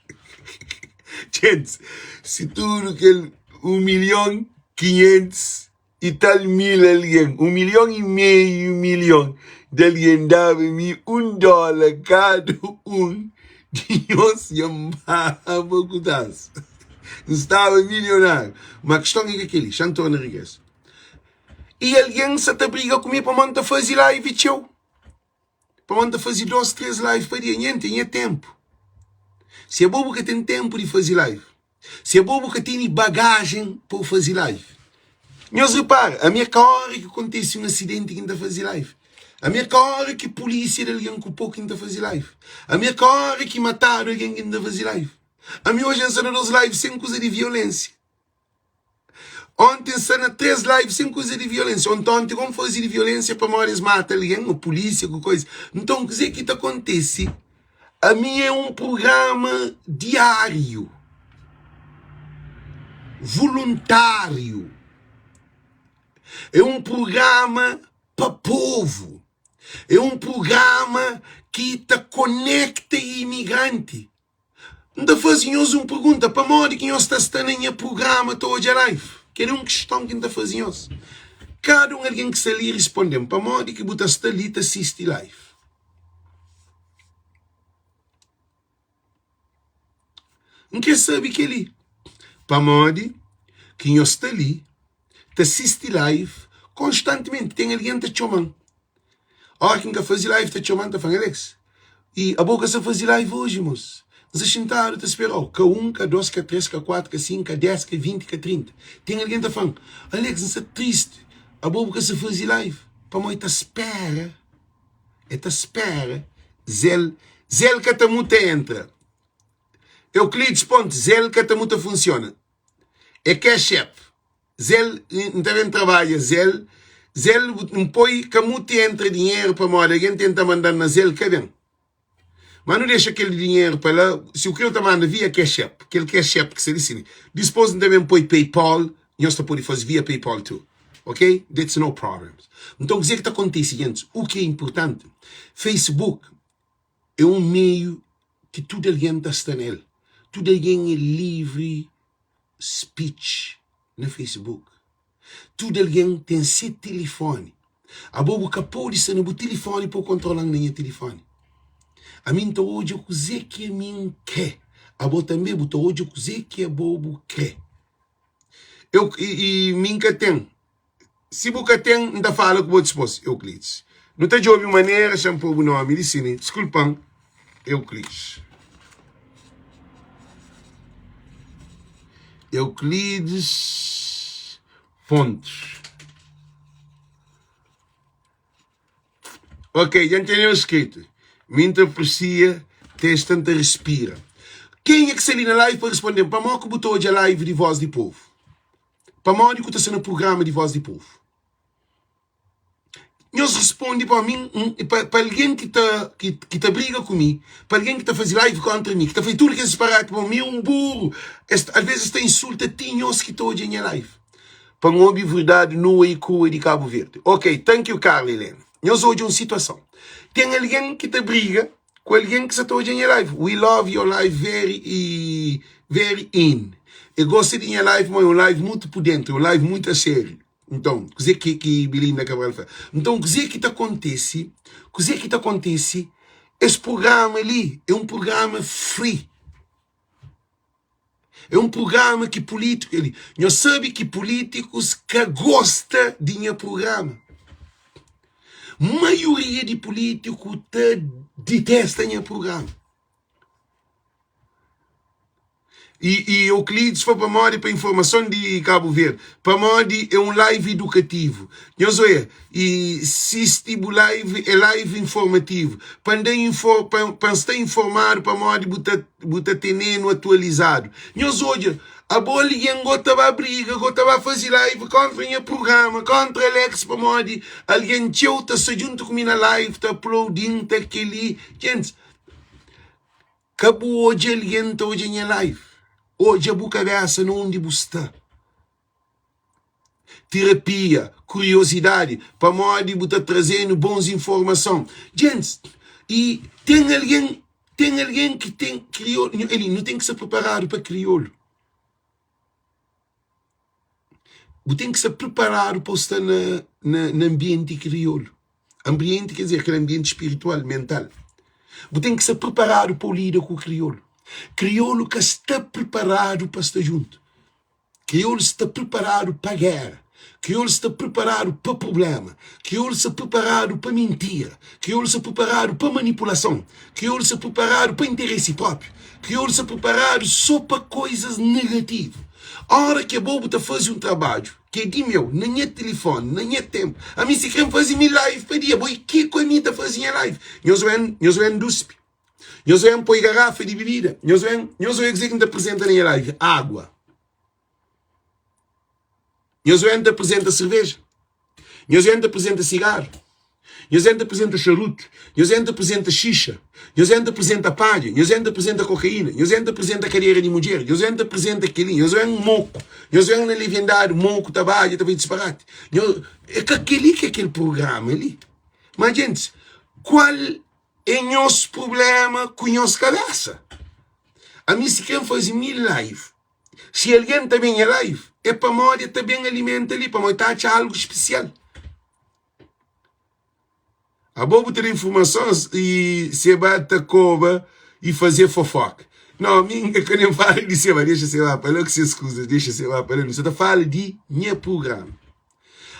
Gentis, si tudu kel 1 milhon 500 i tal mil algen, 1 milhon i meiu milhon di algen daba mi 1 dóla kada un di nhos, dja N baba ku tasa. N staba milionáriu. Ma kiston é ka kel-li. Xa N torna regresu. I algen sa ta briga ku mi pamodi N ta faze live txeu. Pamodi N ta faze 2, 3 live pa dia. Nha N ten nha ténpu. Si abo bu ka ten ténpu di faze live, si abo bu ka tene bagajen pa bu faze live. Nhos repara, ami é ka óra ki kontise un asidenti ki N ta faze live. Ami é ka óra ki pulísia da algen ku pô ki N ta faze live. Ami é ka óra ki matadu algen ki N ta faze live. Ami oji N sta na 2 live sen kuza di violénsia. Onti N sta na 3 live sen kuza di violensia. Onti onti kon faze di violensia pamodi es mata algen o pulisia ku koisa. Nton kuze ki ta kontese? Ami é un prugrama diáriu, voluntáriu. É un prugrama pa povu. É un prugrama ki ta konekta imigranti. N ta faze nhos un pergunta, pamodi ki nhos ta sta na nha prugrama ta odja live? Kel é un kiston ki N ta faze nhos. Kada un algen ki sta li responde-m, pamodi ki bu ta sta li ta sisti live? N krê sabe kel-li, pamodi ki nhos sta li ta sisti live konstantimenti? Ten algen ta txoma-m Óra ki N ka faze live ta txoma-m ta fla-m, Alex, i abo ka sa faze live oji mos? N sta xintadu ta spera-u. Ka un, ka dos, ka tres, ka kuatu, ka sinku, ka des, ka 20, ka 30. Ten algen ta fla-m, Alex, N sta tristi, abo bu ka sa faze live. Pamodi ta spera, e ta spera Zel, Zel ka ta muta entra. Euclides Pontes, Zel ka ta muta funsiona. É Cash App. Zel, N ta ben trabadja Zel, Zel, N poi ka muti entra dinheru pamodi algen tenta manda-m na Zel, ka ben. Ma nu dexa kel dinheru pa la, si u kre u ta manda via Cash App, kel Cash App ki sta li si. Dispos N ta ben poi PayPal, nhos ta pode faze via PayPal tu. Ok? That's no problems. Nton kuzê ki ta kontise gentis? U ki é inpurtanti, Facebook é un meiu ki tudu algen ta sta na el. Tudu algen é livri speech na Facebook. Tudu algen ten se tilifoni. Abo bu ka pode sta na bu tilifoni pa bu kontrola-m na nha tilifoni. Ami N ta odja kuzê ki ami N krê. Abo tanbê bu ta odja kuzê ki abo bu krê. Eu, i, i mi N ka ten. Si bu ka ten, N ta fala ku bo dispos, Euclides. Nu ta djobe un manera, xa-m pô bu nomi li si ne. Diskulpa-m, Euclides. Euclides Pontes. Ok, dja N tene-u skritu. Mi N ta apresia testa, N ta respira. Kenha ki sta li na live pa responde-m, pamodi ki bu ta odja live di Voz di Povu? Pamodi ku ta sta na prugrama di Voz di Povu? Nhos responde pa mi, pa algen ki ta ki ta briga ku mi, pa algen ki ta faze live kontra mi, ki ta faze tudu kes disparati pa mi, un buru. Es, alvês es ta insulta ti nhos ki ta odja nha live. Pa N obi verdadi nua i krua di Kabu Verdi. Ok, thank you Carla Helena. Nhos odja un situason. Ten algen ki ta briga ku algen ki sa ta odja nha live. We love your live very e very in. E gosta di nha live, ma é um live muito por dentro, é um live muito a sério. Então, kuzê ki, ki Belinda Cabral fla? Então, kuzê ki ta kontese? Kuzê ki ta kontese? Es programa li é um programa free. É um programa ki político ali. Nhos sabe ki políticos ka gosta di nha programa. Maioria di político ta detesta nha programa. E, e Euclides foi pamodi pa informason di Cabo Verde, pamodi é um live educativo. Nhos oia, e sisti bu live é live informativo. Pa nda infor, pa, pa nsta informado pamodi bu ta Bu ta tenenu atualizadu. Nhos odja, abo algen go ta ba briga, go ta ba faze live kontra nha prugrama, kontra Alex pamodi algen txeu ta sta djuntu ku mi na live ta aplaudi-m, ta kel-li. Gentis, ka bu odja algen ta odja nha live. Odja bu kabesa na undi bu sta. Terapia, kuriosidadi, pamodi bu ta traze-nu bons informason. Gentis, i ten algen, ten algen ki ten kriolu, eli, nu ten ki sta preparadu pa kriolu. Bu ten ki sta preparadu pa bu sta na, na, na anbienti kriolu. Anbienti ker dizer kel anbienti spiritual, mental. Bu ten ki sta preparadu pa bu lida ku kriolu. Kriolu ka sta preparadu pa sta djuntu. Kriolu sta priparadu pa géra. Kriolu sta priparadu pa prubléma. Kriolu sta priparadu pa mintira. Kriolu sta priparadu pa manipulason. Kriolu sta priparadu pa interesi própi. Kriolu sta priparadu sô pa koizas negativu. Óra ki abo bu ta faze un trabadju ki é di meu, na nha tilifóni, na nha ténpu, ami si krê N faze mi live pa dia, bo i ke ku ami ta faze nha live? Nhos ben, nhos ben duspi. Nhos ben poi garafa di bibida. Nhos ben, nhos oia kuzê ki N ta aprizenta na nha live? Água. Nhos ben ta aprizenta serveja. Nhos ben ta aprizenta sigaru. Nhos ben ta aprizenta xarutu. Nhos ben ta aprizenta xixa. Nhos ben ta aprizenta padja. Nhos ben ta aprizenta kokaína. Nhos ben ta aprizenta kadera di mudjer. Nhos ben ta aprizenta kel-li. Nhos ben moku. Nhos ben na leviandadi moku ta badja, ta faze disparati. Nhos, é ka kel-li ki é kel prugrama li. Má gentis, kual É nhos problema ku nhos kabesa. Ami si kre N faze mi live. Si algen ta ben nha live é pamodi el ta ben alimenta li, pamodi el ta atxa algu spesial. Abo bu ta da informasons i Seba ta koba i faze fofoka. Nau, mi N ka nen fala di Seba, dexa Seba pa la ku ses kuzas, dexa Seba pa la, nu sa ta fala di nha prugrama.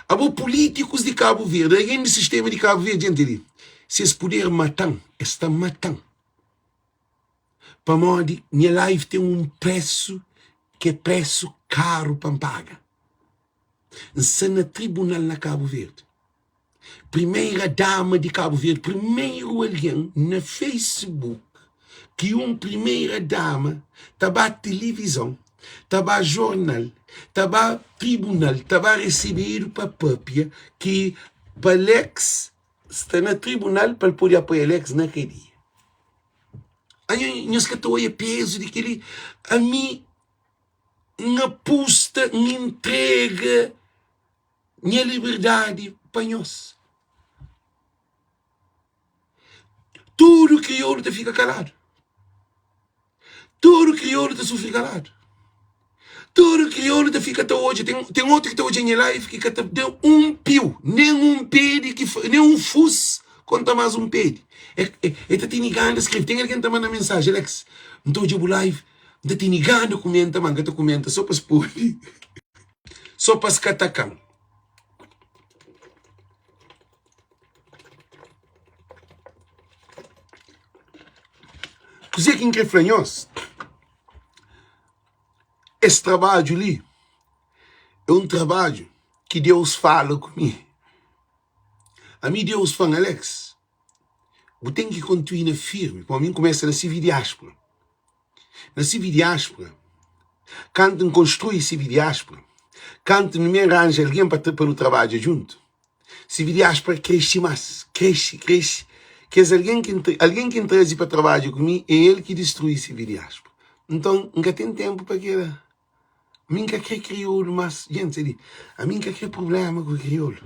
Abo pulitikus di Kabu Verdi, algen di sistema di Kabu Verdi, jenti li, si es puder mata-m, es ta mata-m. Pamodi nha live ten un presu ki é presu karu pa N paga. N sta na tribunal na Kabu Verdi. Primeira dama di Kabu Verdi, primeru algen na Facebook ki un primeira dama ta ba tilivizon, ta ba jornal, ta ba tribunal, ta ba resebedu pa papia ki pa Alex sta na tribunal pa el pode apoia Alex na kadia. Anho, nhos ka ta oia pezu di kel-li? Ami N apusta, N intrega nha liberdadi pa nhos. Tudu kriolu ta fika kaladu. Tudu kriolu ta sufri kaladu. Tudu kriolu ta fika ta odja. Ten, ten otu ki ta odja nha live ki ka ta da un piu, nen un pedi, ki, nen un fus, konta más un pedi. E, e, e ta tene gana skrebe. Ten algen ta manda mensaji, Alex, N ta odja bu live, N ta tene gana kumenta, ma N ka ta kumenta so pa es pode. So pa es ka ataka-m. Kuzê ki N krê fla nhos, es trabadju li é un trabadju ki Deus fala ku mi. Ami Deus fla-m, Alex, bu ten ki kontinua firmi. Pamodi mi N kumesa na sirbi diáspora. Na sibi diáspora, kantu N konstrui sibi diáspora, kantu N ben ranja algen pa pa nu trabadja djuntu, sibi diáspora kresce más, kresce, kresce. Kes algen ki N algen ki N traze pa trabadja ku mi é el ki distrui sibi diáspora. Nton, N ka ten ténpu pa kela. Mi N ka kre kriolu más. Djenti, sabe, ami N ka kre prubléma ku kriolu.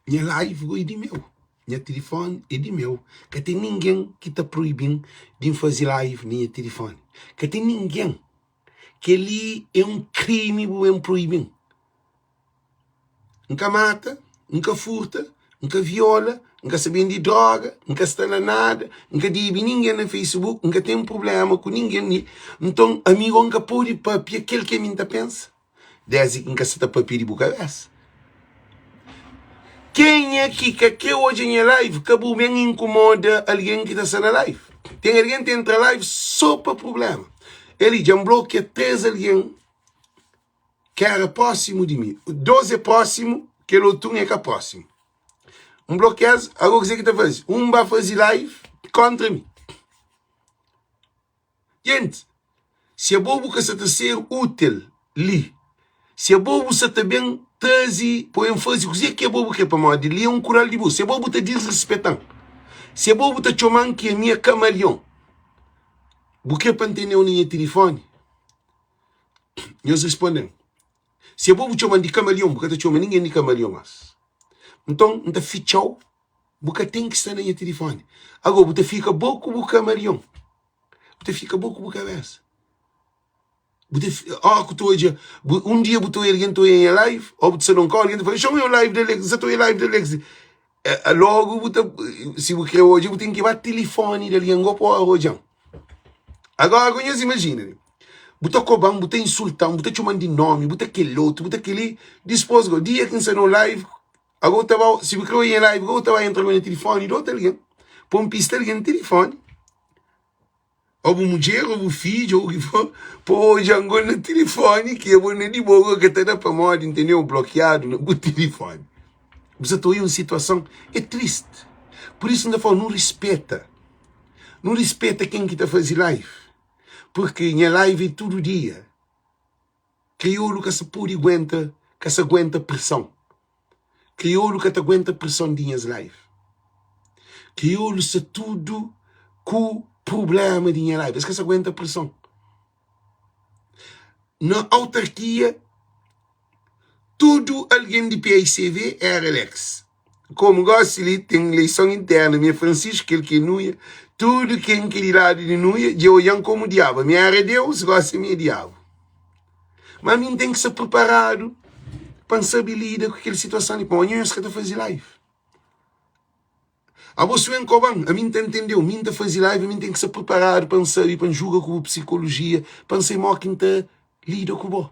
Nha live go é di meu, nha tilifoni é di meu. Ka ten ningen ki ta proibi-m di N faze live na nha tilifoni. Ka ten ningen. Kel-li é un krimi bu ben proibi-m. N ka mata, N ka furta, N ka viola, N ka sa bende droga, N ka sta na nada, N ka debe ningen na Facebook, N ka ten prubléma ku ningen. Nton, ami go N ka pode papia kel ki ami N ta pensa? Désdi ki N ka sa ta papia di bu kabésa. Kenha ki ka kre odja nha live, ka bu ben inkomoda algen ki ta sta na live. Ten algen ta entra live sô pa prubléma. El li dja N blokia 3 algen ki éra prósimu di mi. Dôs é prósimu, kel otu un é ka prósimu. N blokia-s, agora kuzê ki ta faze? Un ba faze live kóntra mi. Jenti, si abo bu ka sa ta ser útil li, si abo bu sa ta ben traze pa ben faze kuzê ki abo bu krê, pamodi li é un kural di bu, si abo bu ta disrispeta-m, si abo bu ta txoma-m ki ami é kamalion, bu krê pa N tene-u na nha tilifoni? Nhos responde-m, Si abo bu txoma-m di kamalion, bu ka ta txoma ningen di kamalion más. Nton, N ta fitxa-u, bu ka ten ki sta na nha tilifoni. Agó, bu ta fika bo ku bu kamalion. Bu ta fika bo ku bu kabesa. Bu ta óra ku ta odja, bu, un dia bu ta oia algen ta oia nha live, ô bu ta sta na un kau, algen ta fla, xa-m oia live di Alex, N sa ta oia live di Alex. Logu bu ta, si bu kre odja, bu ten ki ba tilifoni di algen go pa óra odja-m. Agora, ku nhos imajina li, bu ta koba-m, bu ta insulta-m, bu ta txoma-m di nomi, bu ta kel otu, bu ta kel-li, dispôs go, dia ki N sta na un live, Ago bu ta ba, si bu kre oia nha live, go bu ta ba entra go nha tilifoni di otu algen, pa un pista algen tilifoni, o bu mudjer, o bu fidju, o ki for, pa odja-m go na tilifoni ki abo na di bo go ka ta da pamodi N tene-u blokiadu na bu tilifoni. Bu sa ta oia un situason, é tristi. Pur isu N ta fla-u, nu rispeta, nu rispeta ken ki ta faze live, purki nha live é tudu dia. Kriolu ka sa pode guenta, ka sa guenta preson. Kriolu ka ta guenta preson di nhas live. Kriolu sta tudu ku prublema di nha live. Es ka sa guenta preson. Na autarkia, tudu algen di PICV era Alex. Komu gosi li ten leison interna, mi é Francisco, kel ki é Nuia. Tudu ken ki di ladu di Nuia dja odja-m komu diabu. Ami éra Deus, gósi ami é diabu. Má ami N ten ki sta priparadu pa N sabe lida ku kel situason li. Pamodi nhos ka ta faze live. Abo si ben koba-m, ami N ta ntende-u. Mi N ta faze live, ami N ten ki sta priparadu pa N sabe, pa N juga ku bu psikolojia, pa N sabe modi ki N ta lida ku bo.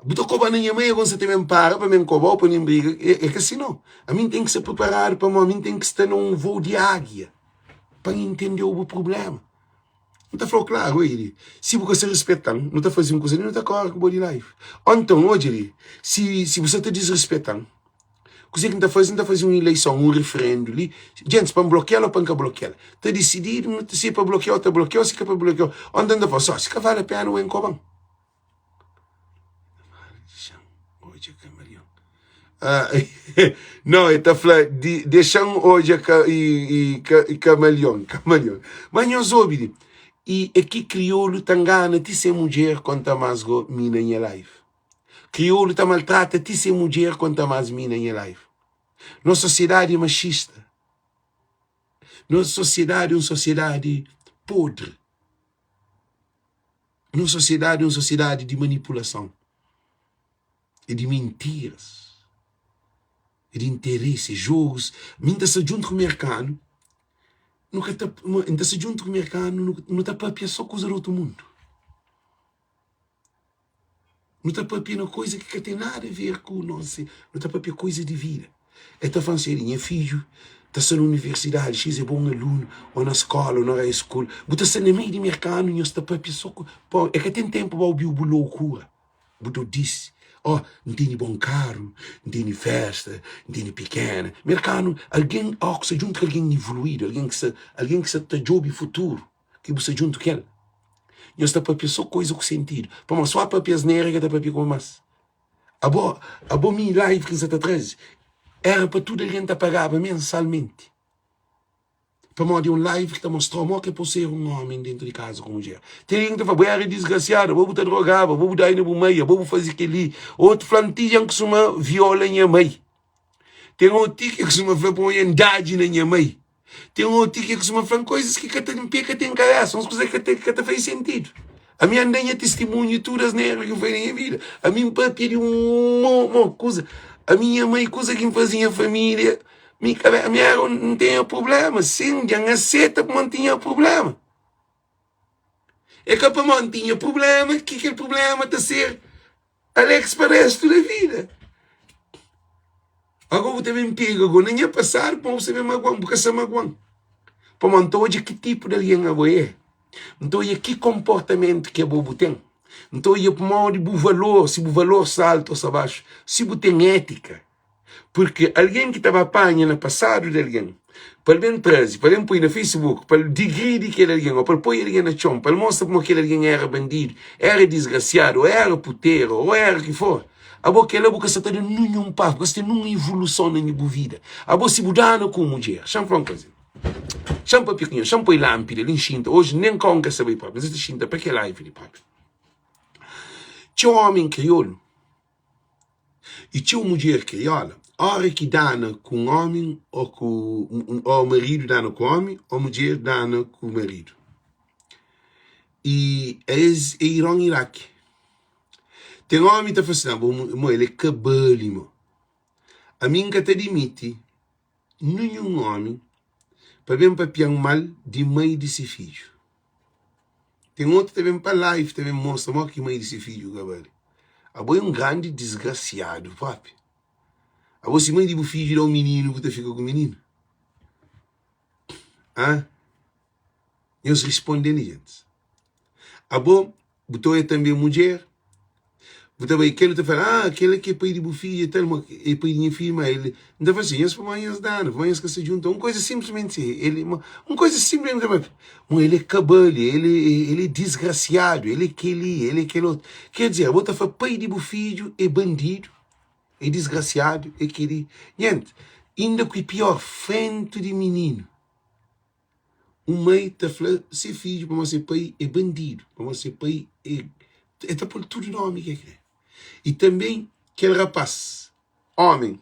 Bu ta koba na nha mai, ago N sa ta ben para pa ben koba-u, pa ben briga. É ka si nau. Ami N ten ki sta priparadu pamodi ami N ten ki sta na un vou di águia pa N intende-u bu prubléma. N ta fla-u klaru, oji li, si bu ka sta rispeta-m, nu ta faze un kuza li, nu ta kóre ku bo di live. Ô nton, odja li, si si bu sta ta disrispeta-m, kuzê ki N ta faze? N ta faze un ileison, un riferendu li, djentis, pa N blokia-l ô pa N ka blokia-l. Ta disididu, nu ta si é pa blokia-u, ta blokia-u, si ka pa blokia-u. Ô nton, N ta fla-u, sô, si ka vale pena, ô N koba-m. Odja kamalion. Ah, não, ele tá fla, de, deixa-me odja ka, e, e, ka, e kamalion, kamalion. Mas nhos obi li, e é ki kriolu ta ngana ti se mudjer konta más go mi na nha live. Kriolu ta maltrata ti se mudjer konta más mi na nha live. Nos sosiedadi é machista. Nos sosiedadi é un sosiedadi podre. Nos sosiedadi é un sosiedadi di manipulason, é di mintiras, é di interesi, é jogus. Mi N ta sta djuntu ku merkanu, nu ka ta, N ta sta djuntu ku merkanu, nu ta papia so kuza di otu mundu. Nu ta papia na koza ki ka ten nada a ver ku nos, nu ta papia koza di vida. El ta fla-m si, Nha fidju ta sta na universidadi, X é bon alunu, ô na skóla, ô na high school. Bu ta sta na meiu di merkanu, nhos ta papia sô ku. Pô, el ka ten ténpu pa obi-u bu lokura, bu dodisi. Ó, N tene bon karu, N tene fésta, N tene pikéna. Merkanu, algen, ó, ku sta djuntu ku algen ivoluídu, algen ki sta, algen ki sta ta djobe futuru, ki bu sta djuntu ku el, nhos ta papia sô kuza ku sentidu. Pamodi sô papia asnera el ka ta papia ku bo más. Abo, abo mi live ki N sa ta traze era pa tudu algen ta pagaba mensalmenti. Pamodi é un live ki ta mostra-u mo ki é pa ser un omi dentu di kaza ku mudjer. Ten algen ki ta fla, bo era disgrasiadu, abo bu ta drogaba, abo bu dai na bu mai, abo bu faze kel-li. Otu fla, N ti dja N kustuma viola nha mai. Ten otu ti ki kustuma fla pa N dadji na nha mai. Ten otu ki kustuma fla-m koizas ki ka ten pé, ka ten kabésa, uns kuza ki ka ten, ka ta faze sentidu. Ami N da nha tistimunhu di tudu asnera ki N faze na nha vida. Ami N papia di un mo kuza. Ami nha mai, kuza ki N faze nha família, mi kabésa, mi éra un, N tenha prubléma. Sin, dja N aseta pamodi N tinha prubléma. É ka pamodi N tinha prubléma ki kel prubléma ta ser Alex pa restu da vida. Agora bu ta ben pega go na nha pasadu pamodi bu sta ben maguan, bu ka sta maguan. Pamodi N ta odja ki tipu di algen abo é, N ta odja ki konportamentu ki abo bu ten, N ta odja pamodi bu valor, si bu valor sta altu o sta baxu, si bu ten étika. Purki algen ki ta ba panha na pasadu di algen, pa el ben traze, pa el ben poi na Facebook, pa el digridi kel algen, ô pa el poi algen na txon, pa el mostra kuma kel algen éra bandidu, éra disgrasiadu, ô éra puteru, ô éra ki for, abo kel-la bu ka sta ta da ninhun pasu, bu ka sta ten ninhun ivoluson na bu vida. Abo si bu dana ku un mudjer, xa-m fla un kuza, xa-m papia ku nhos, xa-m poi lanpida li, N xinta, oji nen kau N ka sta bai propi, N sa ta xinta pa kel live li propi. Txeu ómi kriolu I txeu mudjer krióla, óra ki dana ku un ómi ô ku ô maridu dana ku ómi ô mudjer dana ku maridu. I es é Iron Iraki. Ten ómi ta fla si, bo mo el é ka bali mo. Ami N ka ta dimiti ninhun ómi pa ben papia-m mal di mai di se fidju. Ten otu ta ben pa live ta ben mostra mo ki mai di se fidju ka bali. Abo é un grandi disgrasiadu propi. Abo si mai di bu fidju da un mininu bu ta fika ku mininu? Hã? Nhos risponde li gentis. Abo Bu ta oia tanbe mudjer, bu ta bai kel ta fala, ah, kel ki é pai di bu fidju e tal, ma é pai di nha fidju, ma el, N ta fala si, nhos pamodi nhos dana, pamodi nhos ka sta djunta, un koza sinplismenti si, el, ma un koza sinplismenti ta fala, ma el é kabali, el é, el é disgrasiadu, el é keli, el é kel otu. Ker dizer, bo ta fla pai di bu fidju é bandidu, é disgrasiadu, é keli. Nhenti, inda ku é pior, frentu di mininu. Un mai ta fla se fidju pamodi se pai é bandidu, pamodi se pai é. El ta pô-l tudu nómi ki el krê. I tanbê kel rapás, ómi,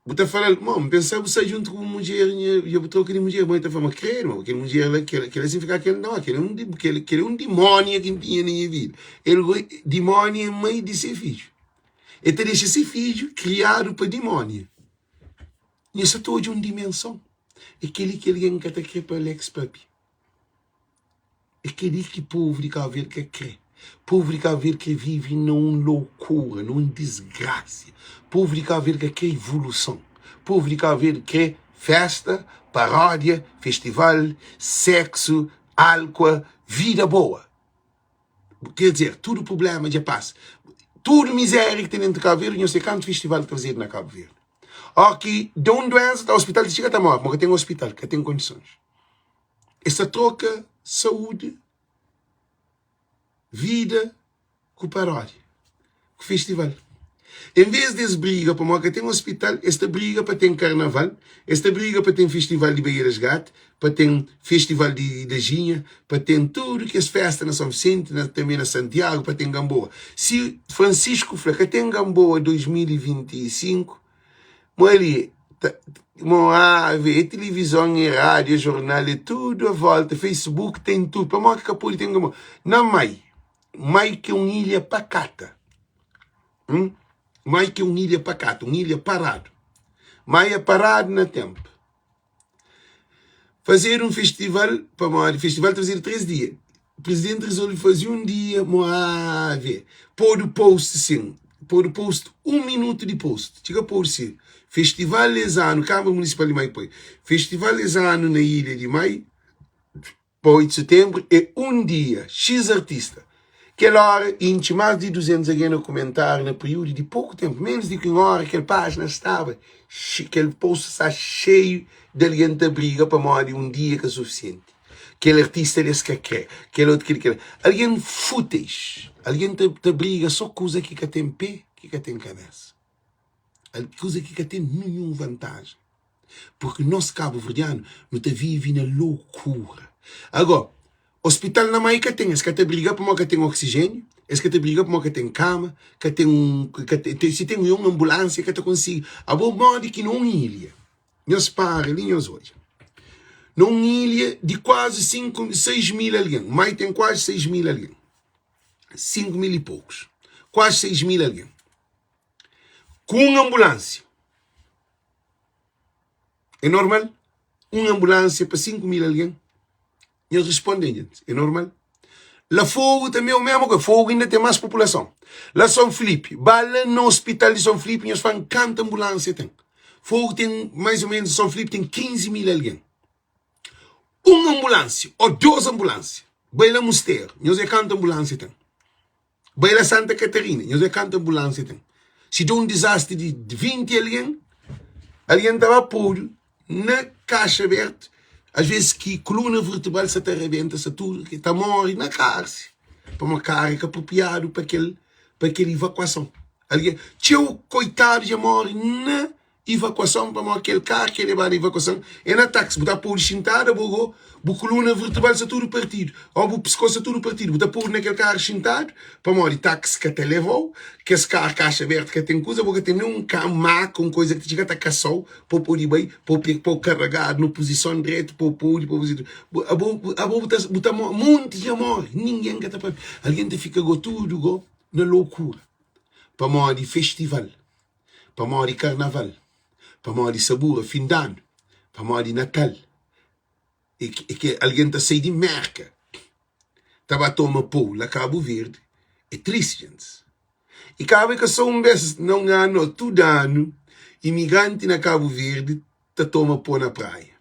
Bu ta fala-l, Mo, N pensa bu sta djuntu ku bu mudjer, nha, dja bu troka di mudjer. Mo, el ta fla, Ma kredu, ma kel mudjer la, kel, kel asin fika kel, nau, kel é un, kel, kel é un dimónia ki N tinha na nha vida. El goi, dimónia é mai di se fidju. El ta dexa se fidju kriadu pa dimónia. Nha sa ta odja un dimenson. É kel-li ki algen ka ta kre pa Alex papia. É kel-li ki povu di Kabu Verdi ka kre. Povu di Kabu Verdi kre vive na un loukura, na un disgrasia. Povu di Kabu Verdi ka kre ivoluson. Povu di Kabu Verdi kre festa, paródia, festival, seksu, álkua, vida boa. Ker dizer, tudu prubléma dja pasa. Tudu mizéria ki ten dentu di Kabu Verdi, nhos sai kantu festival ki ta fazedu na Kabu Verdi. Óki da un duénsa, ta ospital, ta txiga ta móre, ma ka ten ospital, ka ten kondisons. Es ta troka saúdi, vida ku paródia, ku festival. En vês di es briga pamodi ka ten ospital, es ta briga pa ten karnaval, es ta briga pa ten festival di Baía Resgate, pa ten festival di Lajinha, pa ten tudu kes fésta na São Vicente, na tanbê na Santiagu, pa ten Ganboa. Si Francisco fla ka ten Ganboa 2025, Mo ali ta mo ave é tilivizon é rádio é jornal é tudu a volta facebook tem tudu pamodi ki ka pode ten mo na mai mai ki é un ilha pakata hum mai ki é un ilha pakata un ilha paradu mai é paradu na tempu Fazedu un festival pamodi festival ta fazedu 3 dia presidenti resolve faze un dia moave podu post sin podu post un minutu di post txiga podu si festival es anu kama munisipal di mai poi festival es anu na ilha di mai Pa 8 setembru é un dia, X artista. Kel óra intxi más di 200 algen na kumentáriu na períodu di poku ténpu, ménus di ki un óra kel pájina staba kel post sta xeiu di algen ta briga pamodi un dia ka sufisienti. Kel artista li es ka krê, kel otu kel kel. Algen fúteis, algen ta ta briga sô kuza ki ka ten pé, ki ka ten kabésa, kuza ki ka ten ninhun vantajen. Porque nos kabuverdianu nu ta vive na loukura. Ago, ospital na mai ka ten, es ka ta briga pamodi ka ten oksijeniu, es ka ta briga pamodi ka ten kama, ka ten un, ka ten, si ten un anbulansia ka ta konsigi. Abo modi ki na un ilha, nhos para li nhos odja, na un ilha di kuazi 5, 6 mil algen, mai ten kuazi 6 mil algen, 5 mil i pokus, kuazi 6 mil algen, ku un anbulansia, É normal? Un anbulánsia pa 5 mil algen? Nhos responde-m, gentis. É normal? La Fogu tanbê é o mesmu kuza. Fogu inda ten más populason. La Son Filipi, ba la na ospital di Son Filipi, nhos fla-m kantu anbulánsia ten. Fogu ten, mais o menos, Son Filipi ten 15 mil algen. Un anbulánsia ô dôs anbulánsia. Bai la Musteru, nhos é kantu anbulánsia ten. Bai la Santa Catarina, nhos vê kantu ambulância ten. Si da un dizastri di 20 algen, algen ta ba podu na kaxa abertu, às vezes ki koluna vertebral sa ta rebenta, sa tudu, ki ta móre na kárse, pamodi karu é ka apropriadu pa kel, pa kel ivakuason. Algen, txeu koitadu dja móre na Ivakuason pamodi kel kar ki lebadu ivakuason é na taxi bu ta podu xintadu abo go bu kuluna vertebral sta tudu partidu o bu piskosu sta tudu partidu bu ta podu na kel kar xintadu pamodi taxi ka ta levau kes kar kaxa abertu ka ten kuza bo ka ten nen un maka un kuza ki ta txiga ta kasau pa bu podi bai pa bu karagadu na puzison dretu pa bu podi pa bu abo abo bu ta monti dja mori ningen ka ta papia algen ta fika go tudu go na lokura pamodi festival. Pamodi karnaval, pamodi sabura fin d'anu, pamodi natal e ki algen ta sai di Merka ta ba toma pou la Kabu Verdi é tristi gentis. I kaba é ka so un bes na un anu o tudu anu imigranti na Kabu Verdi ta toma po na praia.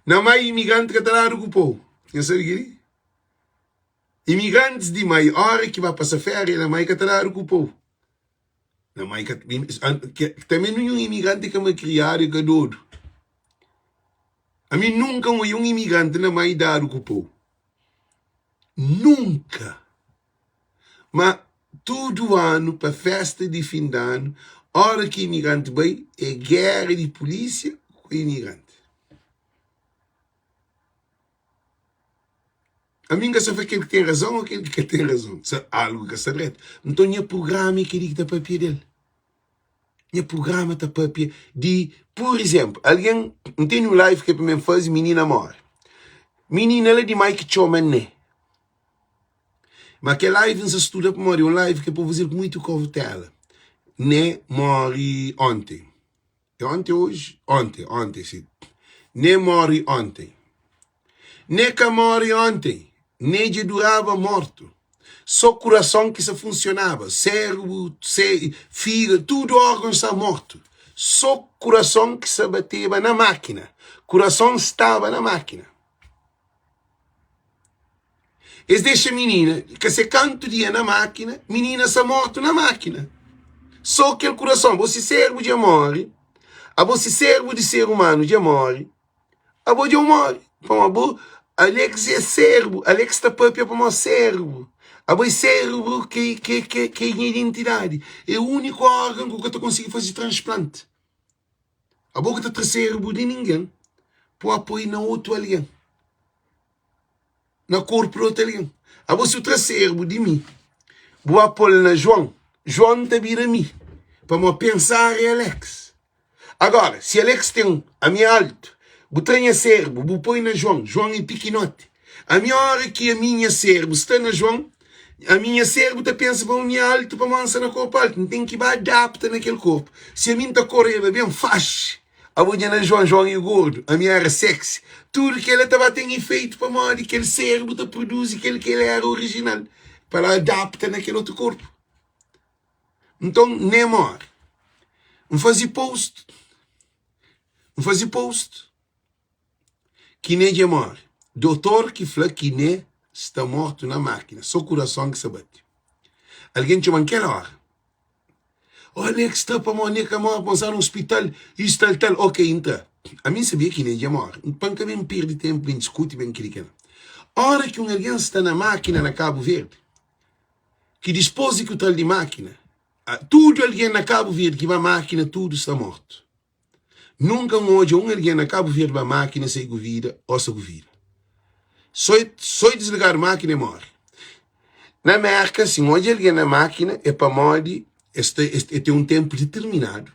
Na mai imigranti ka ta dadu ku pou, nha sabe keli? Imigrantis di mai ora ki ba pasa feria na mai ka ta dadu ku pou. Na mai ka Tanbe ninhun imigranti ka malkriadu i ka dodu. Ami nunka N oia un imigranti na mai dadu ku pou. Nunka! Ma tudu anu pa festa di fin di anu, ora ki imigranti bai, é géra di pulísia ku imigranti. Ami N ka sa fla kel ki ten razon ô kel ki ka ten razon. Sa algu ka sta dretu. Nton nha prugrama é kel-li ki ta papia del. Nha prugrama ta papia di, pur izénplu, algen, N tene un live ki é pa mi faze, minina móre. Minina la di mai ki txoma Né. Ma kel live N sa studa pamodi é un live ki é pa faze-l ku muitu kautela. Né móre onte. É onte ou oji? Onte, onte, si. Né móre onte. Né ka móre onte. Né dja duraba mortu. Só kurason ki sa funsionaba. Sérbru, fígadu, tudu órgons sta mortu. Só kurason ki sa bateba na mákina. Kurason staba na mákina. Es dexa minina ka se kantu dia na mákina, minina sa mortu na mákina. Só kel kurason. Bo si sérbu dja móre, abo si sérbu di ser umanu dja móre, abo dja bu móre. Pamodi bo, Alex é sérbu, Alex ta pâpia pamodi sérbu. Abo é sérbu ki ki ki ki é nha identidadi. É úniku órgon ki bu ka ta konsigi faze transplanti. Abo ka ta tra sérbu di ningen pa poi na otu algen. Na korpu di otu algen. Abo si bu tra sérbu di mi, bu ba pô-l na João, João ta bira mi, pamodi pensar é Alex. Agora, si Alex ten, ami é altu, bu tra nha sérbu, bu poi na João, João é pikinoti. Ami óra ki ami nha sérbu sta na João, ami nha sérbu ta pensa pa mi é altu pamodi N sta na korpu altu, N ten ki ba adapta na kel korpu. Si ami N ta koreba ben faxi, Abo dja na João, João é gordu, ami era sexy. Tudu kela ta ba ten ifeitu pamodi kel sérbu ta produzi kel ki el era orijinal pa la adapta na kel otu korpu. Nton, N móre. N faze post, N faze post ki N dja móre. Dotor ki fla ki N sta mortu na mákina, so kurason ki sa bate. Algen txoma-m kel óra. Oh, ne ki sta pamodi ne ka mori, pamodi sta na hospital, isto tal tal. Ok, intra. Ami N sabia ki ne dja mori. Pa N ka ben pirdi tempu, ben diskuti, ben kili kila. Ora ki un algen sta na makina na Kabu Verdi, ki dispos di ki u tra-l di makina, tudu algen na Kabu Verdi ki ba makina, tudu sta mortu. Nunka N odja un algen na Kabu Verdi ba mákina sai ku vida ô sta ku vida. Sô sô e disligadu mákina e móre. Na Mérka, si N odja algen na mákina é pamodi es ta es ten un ténpu ditirminadu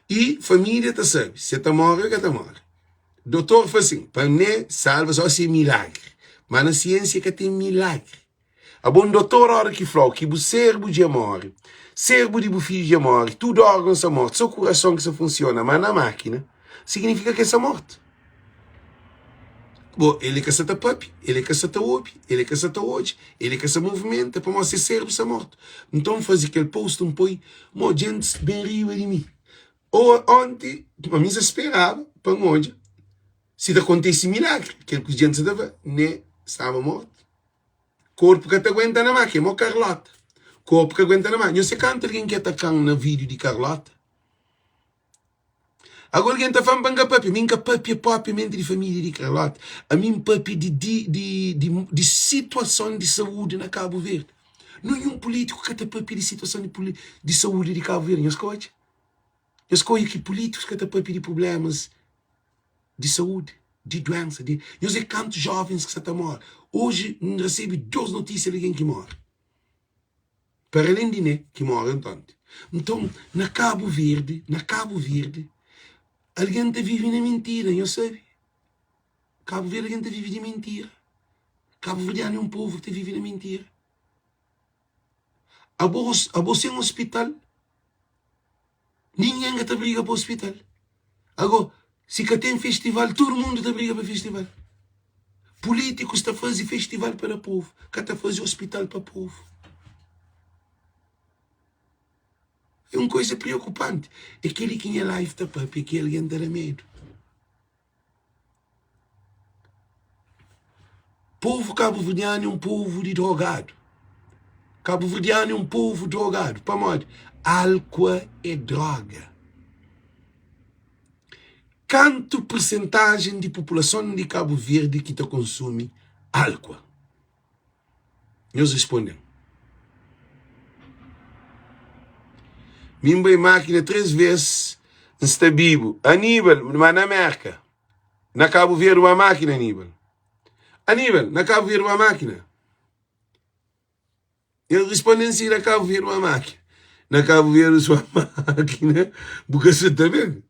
i família ta sabe si el ta móre ô ka ta móre. Dotor fla sin, pa N salva sô si é milagri. Má na siênsia ka ten milagri. Abo un dotor ora ki flau ki bu serbu dja mori, serbu di bu fidju dja mori, tudu orgon sta mortu, so kurason ki sta funsiona, ma na makina, signifika ki el sta mortu. Bo, el ka sta ta papia, el ka sta ta obi, el ka sta ta odja, el ka sta movimenta, pamodi se serbu sta mortu. Nton N faze kel post, N poi mo djentis ben riba di mi. O, onti, ami N sta speraba pa N odja si ta kontise milagri, kel ku djentis sta ta fla, ne staba mortu. Korpu ka ta aguenta na má, ke mo Carlota. Korpu ka aguenta na má. Nho se kantu algen ki atakan na vídiu di Carlota? Agora algen ta fla-m pa N ka papia. Mi N ka papia propriamenti di família di Carlota. Ami N papia di, di, di, di, di situason di saúdi na Kabu Verdi. Ninhun pulítiku ka ta papia di situason di, di saúdi di Kabu Verdi. Nhos ka odja? Nhos ka odja ki pulítikus ka ta papia di prublémas di saúdi, di duensa, di. Nhos é kantu jovens ki sa ta móre. Oji N resebe dos notísia di algen ki móre. Para alén di Né, ki móre antonti. Nton, na Kabu Verdi, na Kabu Verdi, algen ta vive na mintira, nhos sabe? Kabu Verdi algen ta vive di mintira. Kabuverdianu é un povu ki ta vive na mintira. Abo, abo sen ospital, Ningen ka ta briga pa ospital. Ago, si ka ten festival, tudu mundu ta briga pa festival. Pulítikus ta faze festival pa da povu, ka ta faze ospital pa povu. É un koisa preokupanti. É kel-li ki nha live ta papia, ki algen ta da medu. Povu kabuverdianu é un povu di drogadu. Kabuverdianu é un povu drogadu. Pamodi? Álkua é droga. Kantu persentajen di populason di Kabu Verdi ki ta konsumi álkua? Nhos responde-m. Mi N bai mákina 3 vês, N sta bibu. Aníbal, ma na Mérka. Na Kabu Verdi ba mákina, Aníbal. Aníbal, na Kabu Verdi ba mákina. El responde-m si na Kabu Verdi ba mákina. Na Cabo Verde sua máquina bu ka sa ta ben.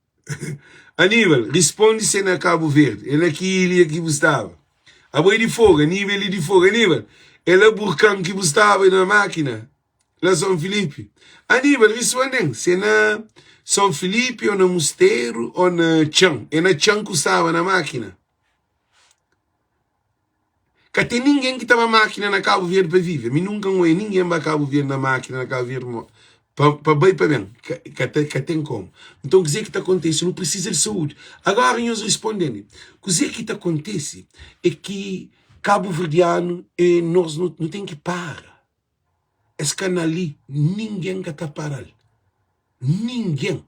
Aníbal, risponde se na Cabo Verde é na ki ilha ki bu staba? Abo é di Fogo, Aníbal é di Fogo. Aníbal, é la Burkan ki bu staba na máquina? La São Filipe? Aníbal, risponde-m se na São Filipe ou na Musteru ou na Txan. É na Txan ku staba na máquina? Ka ten ningen ki ta ba mákina na Kabu Verdi pa vive. Mi nunka N oia ningen ba Kabu Verdi na mákina na Kabu Verdi mo pa, pa bai pa ben. Ka, ka, ta, ka ten komu. Nton, kuzê ki ta kontese? Nu prisiza di saúdi. Agora nhos risponde-m. Kuzê ki ta kontese é ki kabuverdianu é nos nu, nu ten ki para. Es kanal li ningen ka ta para-l. Ningen.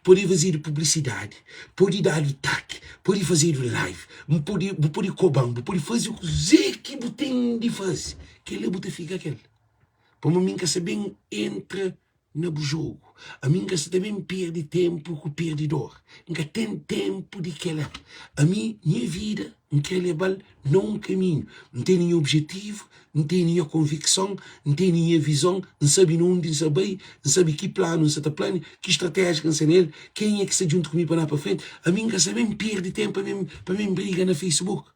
Pode fazedu publisidadi, pode dadu taki, pode fazedu live, bu pode, bu pode koba-m, bu pode faze kuzê ki bu ten di faze. Kel-la bu ta fika kel. Pamodi mi N ka sta ben entra na bu jogu. Ami N ka sta ta ben perde ténpu ku perdidor. N ka ten ténpu di kel-la. Ami, nha vida, N krê leba-l na un kaminhu. N tene nha objetivu, N tene nha konvikson, N tene nha vizon, N sabe na undi N sa bai, N sabe ki planu N sa ta plania, ki stratéjia ki N sta na el, kenha ki sta djuntu ku mi pa na pa frenti. Ami N ka sta ben perde ténpu pa ben pa ben briga na Facebook.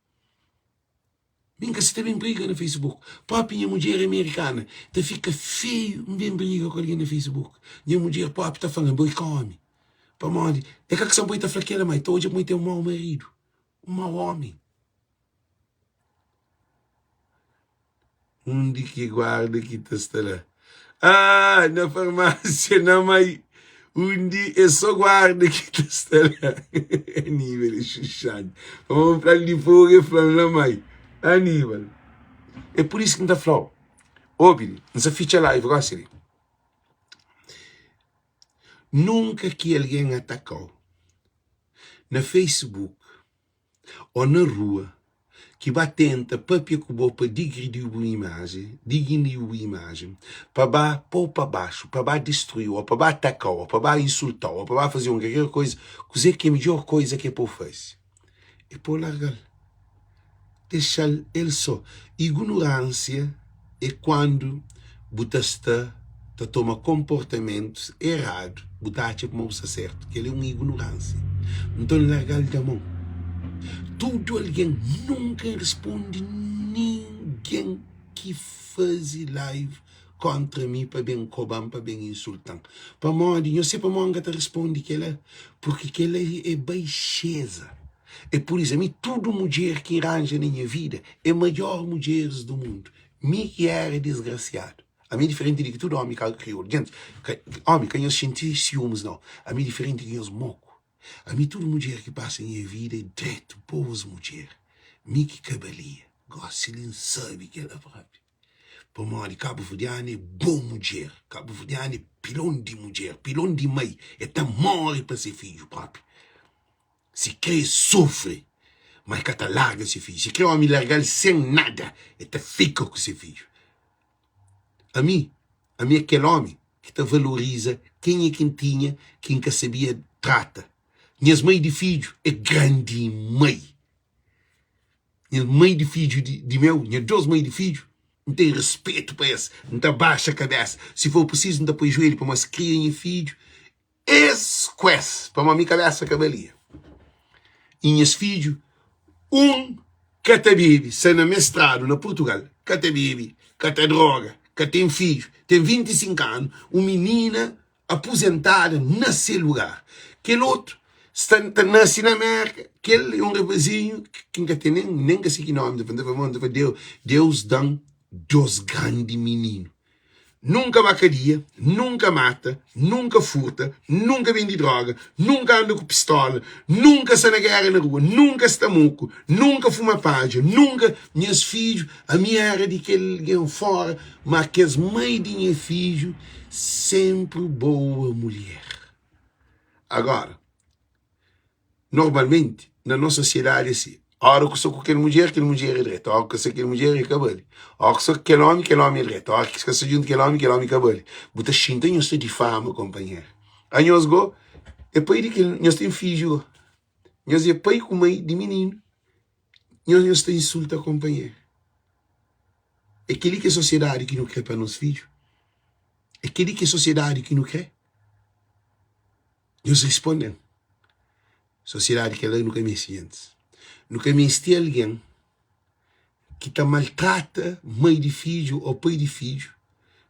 Mi N ka sta ta ben briga na Facebook. Própi nha mudjer é merikana, ta fika feiu N ben briga ku algen na Facebook. Nha mudjer própi ta fla-m, Bo é ka ómi. Pamodi? É ka ki sta-m poi ta fla kel-la, má el ta odja ma el ten un mau maridu. Un mau ómi. Undi ki guarda ki ta sta la? Ah, na farmásia, na mai. Undi é só guarda ki ta sta la. Aníbal é xuxante. Pamodi N fla-l di fogu, el fla-m la mai. Aníbal. É pur isu ki N ta fla-u. Obi li, N sa fitxa live gósi li. Nunka ki algen ataka-u na Facebook ô na rua ki ba tenta papia ku bo pa digridiu bu imajen, diginiu bu imajen, pa ba pô-u pa baxu, pa ba distrui-u, ô pa ba ataka-u, ô pa ba insulta-u, ô pa ba faze-u un kalker koza, kuzê ki é midjór koza ki é pa-u faze? É pa-u larga-l. Dexa-l el sô. Ignoránsia é kuandu bu ta sta ta toma konportamentus eradu, bu ta atxa kuma bu sta sértu. Kel-li é un ignoránsia. Nton, larga-l da mon. Tudu algen, nunka N responde ningen ki faze live kóntra mi pa ben koba-m, pa ben insulta-m. Pamodi? Nhos sabe pamodi N ka ta responde kel-la? Purki kel-la é baixéza. É pur isu, ami tudu mudjer ki N ranja na nha vida é maior mudjeris du mundu. Mi ki era disgrasiadu. Ami é diferenti di ki tudu omi ka kriolu. Djenti, ka, omi, ka nhos xinti siumis nau. Ami é diferenti di nhos moku. Ami tudu mudjer ki pasa nha vida é dretu, boas mudjer. Mi ki ka balia. Gosi li N sabe kel-la propi. Pamodi kabuverdianu é bon mudjer. Kabuverdianu é pilon di mudjer, pilon di mai. El ta móre pa se fidju propi. Si kre sufri, ma el ka ta larga se fidju. Si kre omi larga-l sen nada, el ta fika ku se fidju. Ami, ami é kel omi ki ta valoriza kenha ki N tinha ki N ka sabia trata. Nhas mai di fidju é grandi mai. Nha mai di fidju di, di meu, nha dos mai di fidju, N ten respetu pa es. N ta baxa kabesa. Si for prisizu, N ta poi juelhu pamodi es kria nha fidju. Es ku es, pamodi mi kabesa ka balia. I nhas fidju, un ka ta bebe, sta na mestradu na Purtugal, ka ta bebe, ka ta droga, ka ten fidju, ten 25 anu, un minina apuzentada na se lugar. Kel otu sta ta nase na Mérka, kel é un rapazinhu ki N ka ten nen, nen ka se ki nomi, N ta fla, N ta fla, Deus da-m dos grandi mininu. Nunka ba kadia, nunka mata, nunka furta, nunka bende droga, nunka anda ku pistola, nunka sta na gera na rua, nunka sta moku, nunka fuma padja, nunka. Nhas fidju, ami era di kel gen fora, ma kes mai di nha fidju senpri boa mulher. Agora. Normalmenti, na nos sosiedadi é si, óra ku sta ku kel mudjer, kel mudjer é dretu, óra ku ka sta ku kel mudjer, el ka bali. Óra ku sta ku kel ómi, kel ómi é dretu, óra ki ka sta djuntu ku kel ómi, kel ómi ka bali. Bu ta xinti anhos ta difama konpanheru. Anhos go é pai di kel, nhos ten fidju go. Nhos é pai ku mai di mininu, nhos nhos ta insulta konpanheru. É kel-li ki é sosiedadi ki nu krê pa nos fidju? É kel-li ki é sosiedadi ki nu krê? Nhos responde-m. Sosiedadi kel-la nu ka meste, gentis. Nu ka meste algen ki ta maltrata mai di fidju ô pai di fidju,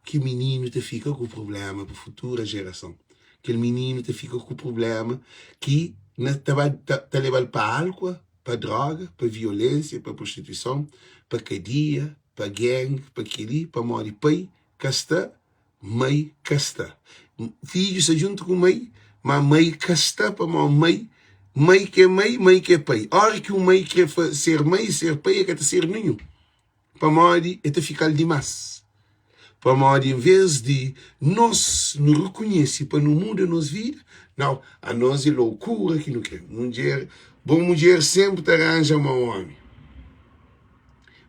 ki mininu ta fika ku prubléma pa futura jerason. Kel mininu ta fika ku prubléma ki na ta ba ta leba-l pa álkua, pa dróga, pa violénsia, pa prostituison, pa kadia, pa gang, pa kel-li, pamodi pai ka sta Mai ka sta. Fidju sta djuntu ku mai, ma mai ka sta pamodi mai, mai ki é mai, mai ki é pai. Óra ki un mai krê ser mai i ser pai, el ka ta ser ninhun, pamodi el ta fika-l dimás. Pamodi envês di nos nu rekonhese pa nu muda nos vida, nau, anos é lokura ki nu krê. Mudjer, bon mudjer sénpri ta ranja mau ómi.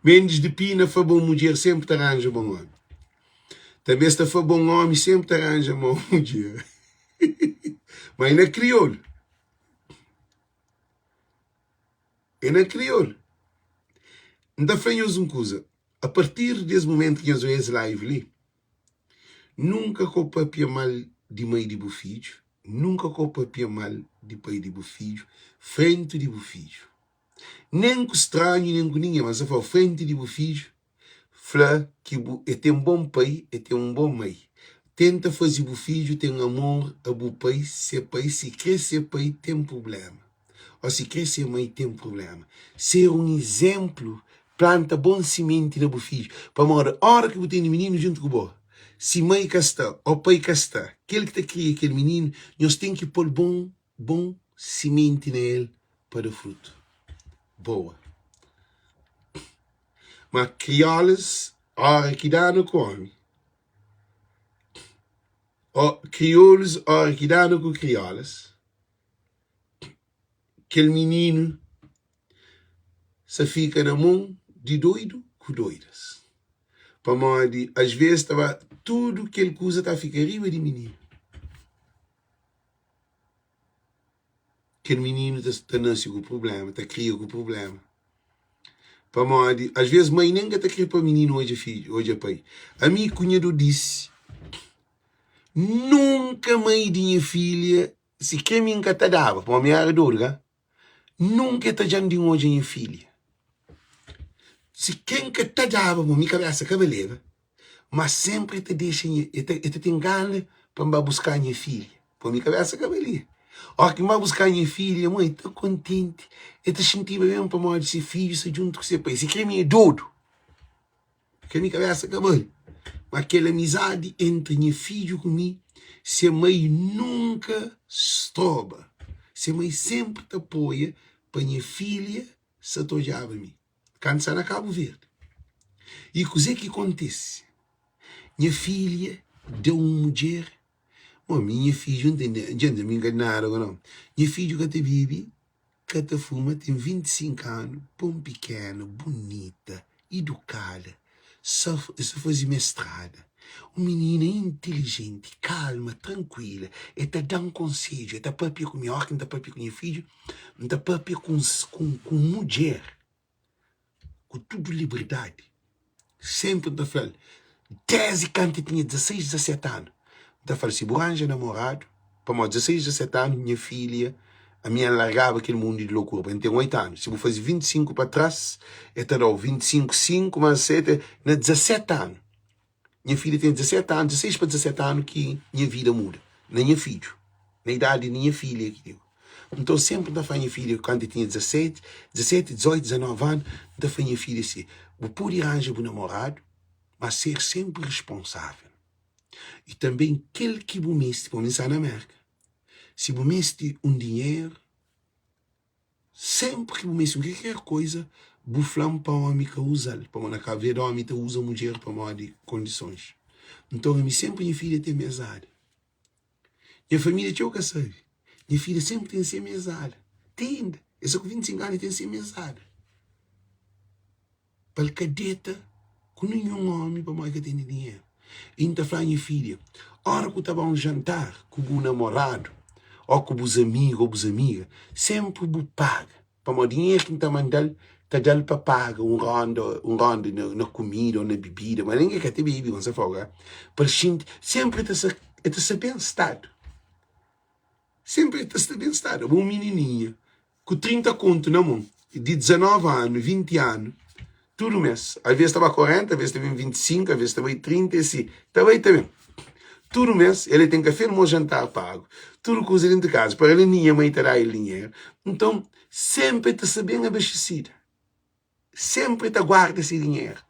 Mendes de Pina fla bon mudjer sénpri ta ranja bon ómi. Tanbe es ta fla bon omi senpri ta ranja mau mudjer. Ma é na kriolu. É na kriolu. N ta fla nhos un kuza, a partir di es mumentu ki nhos oia es live li, nunka ka bu papia mal di mai di bu fidju, nunka ka bu papia mal di pai di bu fidju frenti di bu fidju. Nen ku stranhu, nen ku ningen, ma N sta fla-u frenti di bu fidju, Fla ki bu e ten bon pai e ten un bon mai. Tenta faze bu fidju ten amor a bu pai se pai si kre se pai ten prublema o si kre se mai ten prublema. Ser un izemplu planta bon simenti na bu fidju pamodi ora ki bu tene mininu djuntu ku bo si mai ka sta o pai ka sta kel ki ta kria kel mininu nhos ten ki pol bon bon simenti na el pa da frutu. Boa. Ma kriolas ora ki danu ku omi o kriolus ora ki danu ku kriolas kel mininu sa fika na mon di doidu ku doidas pamodi as ves ta ba tudu kel kuza ta fika riba di mininu. Kel mininu ta ta nase ku prubléma, ta kria ku prubléma. Pamodi, asvês mai nen ka ta krê pa mininu odja fidju, odja pai. Ami ku nha dodisi, nunka mai di nha filha, si krê mi N ka ta daba, pamodi mi éra dodu ka. Nunka e ta dja-m di N odja nha filha. Si krê N ka ta daba, pamodi mi kabésa ka baleba. Má sénpri el ta dexa nha, el ta, el ta ten gana pa N ba buska nha filha. Pô mi kabésa ka balia. Óras ki N ba buska nha filha, mô, el ta kontenti, el ta xintiba ben pamodi se fidju sta djuntu ku se pai. Sikrê mi é dodu, ka mi kabésa ka bali. Má kel amizadi entri nha fidju ku mi, se mai nunka stroba. Se mai sénpri ta apoia pa nha filha sa ta odjaba mi. Kantu sta na Kabu Verdi. I kuzê ki kontise? Nha filha da un mudjer. Bon, mi nha fidju N ten dja mi N ka di nada ku nau. Nha fidju ka ta bibi, ka ta fuma, ten 25 anu, bon pikena, bunita, idukada, sa sa faze mestrada. Un minina intilijenti, kalma, trankuila. E ta da-m konsedju, e ta papia ku mi. Óras ki N ta papia ku nha fidju, N ta papia ku un mudjer ku tudu liberdadi. Sénpri N ta fla-l, désdi kantu el tinha 16, 17 anu, N ta fla-l, si bu ranja namoradu, pamodi 16, 17 anu, nha filha, ami N largaba kel mundu di lokura, pa N ten 8 anu. Si bu faze 25 pa tras, el ta da-u 25, 5 más 7, na 17 anu. Nha filha ten 17 anu, 16 pa 17 anu ki nha vida muda na nha fidju, na idadi di nha filha ki digo. Nton senpri N ta fla nha filha kantu el tinha 17, 17, 18, 19 anu, N ta fla nha filha si, bu pudi ranja bu namoradu, ma ser senpri responsavel. I tanben kel ki bu mesti, pamodi N sta na Merka, si bu mesti un dinheru, Senpri ki bu meste un kalker koiza, bu fla-m pa omi ka uza-l, pamodi na Kabu Verdi omi ta uza mudjer pamodi kondisons. Nton ami senpri nha filha ten mezada. Nha família txeu ka sabe, nha filha senpri ten se mezada. Te inda, el sta ku 25 anu, el ten se mezada. Pa el ka deta ku ninhun omi pamodi el ka tene dinheru. I N ta fla nha filha, ora ku ta ba un jantar ku bu namoradu ô ku bus amigu ô bus amiga, senpri bu paga, pamodi dinheru ki N ta manda-l Ta da-l pa paga un ronda, un ronda na, na kumida ou na bibida, ma ningen ka ta bebe, ma sa foga, pa el xinti, senpri el ta sta, el ta sta ben stadu, senpri el ta sta ben stadu. Abo un minininha ku 30 kontu na mon, di 19 anu, 20 anu, tudu mes, alves ta ba 40, alves ta ben 25, alves ta bai 30, e si, ta bai ta ben. Tudu mes, el ten kafé almosu, jantar pagu, tudu kuza dentu kaza, pa el nha mai ta da el dinheru. Nton, Senpri el ta sta ben abastesida. Senpri el ta guarda se dinheru.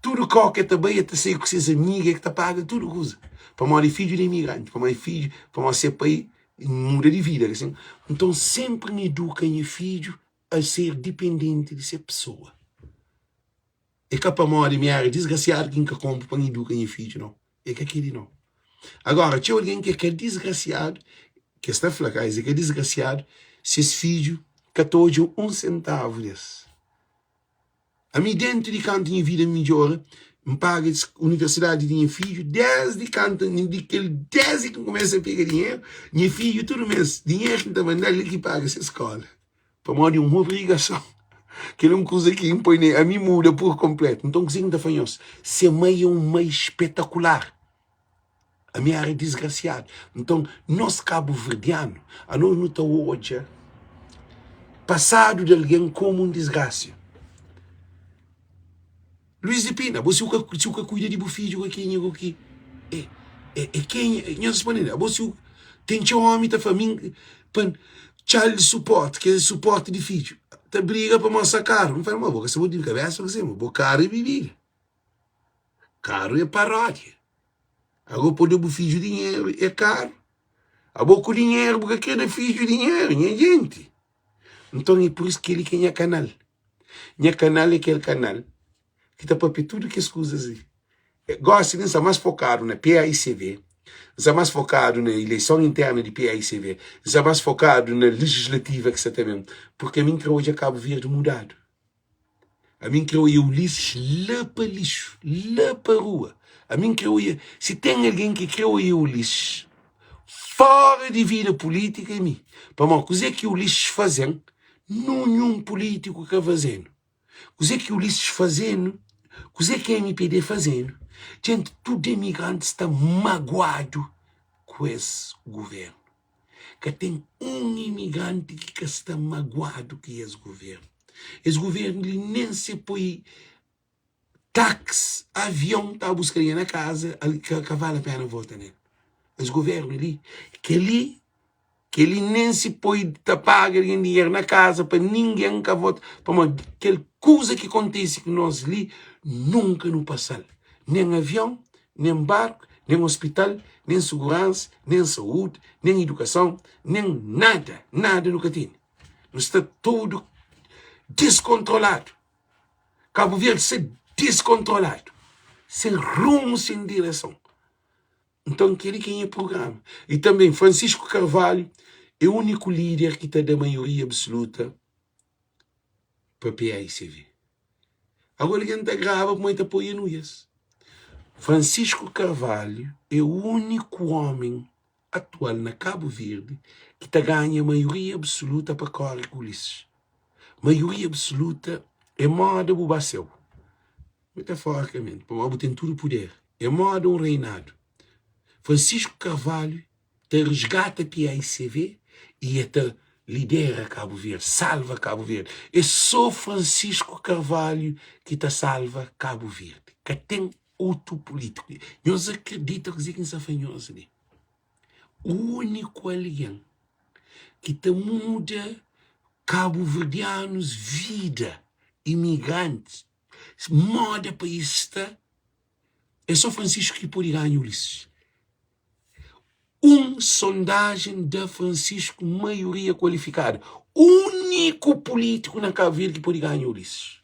Tudu kau ki el ta bai, el ta sai ku ses amiga, el ta paga tudu kuza. Pamodi é fidju di imigranti, pamodi é fidju, pamodi se pai muda di vida. Nton, senpri N iduka nha fidju a ser dipendenti di se pesoa. É ka pamodi mi éra disgrasiadu ki N ka konpo pa N iduka nha fidju, nau. É ka kel-li nau. Agora, txeu algen ki é ka disgrasiadu, ki es ta fla ka es é ka disgrasiadu, ses fidju ka ta odja un sentavu di es. Ami, dentu di kantu nha vida midjora, N paga universidadi di nha fidju desdi kantu, di kel desdi ki N kumesa pega dinheru, nha fidju tudu mes, dinheru ki N ta manda-l el ki paga se skola. Pamodi un obrigason. Kel é un kuza ki N poi na ami muda pur konpletu. Nton kuzê ki N ta fla nhos? Se mai é un mai spetakular. Ami éra disgrasiadu. Nton, nos kabuverdianu, anos nu ta odja pasadu di algen komu un disgrasia. Luis di Pina, abo si bu ka si bu ka kuida di bu fidju ka kenha ku ki é é é kenha? Nhos responde-l, abo si bu ten txeu omi ta fla mi pa child support, ke suporti di fidju, ta briga pa mostra karu. N fla, ma bo ka sta bo di kabesa ku se, bo karu é bibida, karu é paródia. Ago pa da bu fidju dinheru é karu, abo ku dinheru bu ka kre da fidju dinheru, nha jenti. Nton é pur isu kel-li ki é nha kanal. Nha kanal é kel kanal ki ta papia tudu kes kuzas li. Gosi li N sta más fokadu na PAICV, N sta más fokadu na ileison interna di PAICV, N sta más fokadu na legislativa ki sta ta ben, purki ami N kre odja Kabu Verdi mudadu. Ami N kre oia Ulisses la pa lixu, la pa rua. Ami N kre oia, si ten algen ki kre oia Ulisses fora di vida pulítika é mi. Pamodi kuzê ki Ulisses faze-m, nunhun pulítiku ka faze-nu. Kuzê ki Ulisses faze-nu, kuzê ki mpd faze-nu. Djenti, tudu imigranti sta maguadu ku es guvernu. Ka ten un imigranti ki ka sta maguadu ku es guvernu. Es guvernu li nen se poi tax avion ta buska dinheru na kaza, ka vale a pena vota nel. Es guvernu li, kel-li kel-li nen si poi ta paga algen dinheru na kaza pa ningen ka vota, pamodi kel kuza ki kontise ku nos li nunka nu pasa-l, nen avion, nen barku, nen ospital, nen suguransa, nen saúdi, nen idukason, nen nada, nada nu ka tene. Nu sta tudu diskontroladu. Kabu Verdi sta diskontroladu, sen rumu, sen direson. Nton, kel-li ki é nha prugrama. I tanbê, Francisco Carvalho é úniku líder ki ta da maioria absoluta pa PAICV. Agora algen ta graba pamodi ta poi anuias. Francisco Carvalho é úniku ómi atual na Kabu Verdi ki ta ganha maioria absoluta pa kore ku Ulisses. Maioria absoluta é moda bu ba seu, metaforicamente, pamodi bu ten tudu puder. É moda un reinadu. Francisco Carvalho ta resgata PAICV y e ta lidera Kabu Verdi, salva Kabu Verdi. É so Francisco Carvalho ki ta salva Kabu Verdi. Ka ten otu pulítiku. Nhos akredita kuzê ki N sta fla nhos li? Úniku algen ki ta muda kabuverdianus vida, imigrantis, moda país sta, é só Francisco ki pode ganha Ulisses. Un sondajen da Francisco maioria kualifikadu. Úniku pulítiku na Kabu Verdi ki pode ganha Ulisses.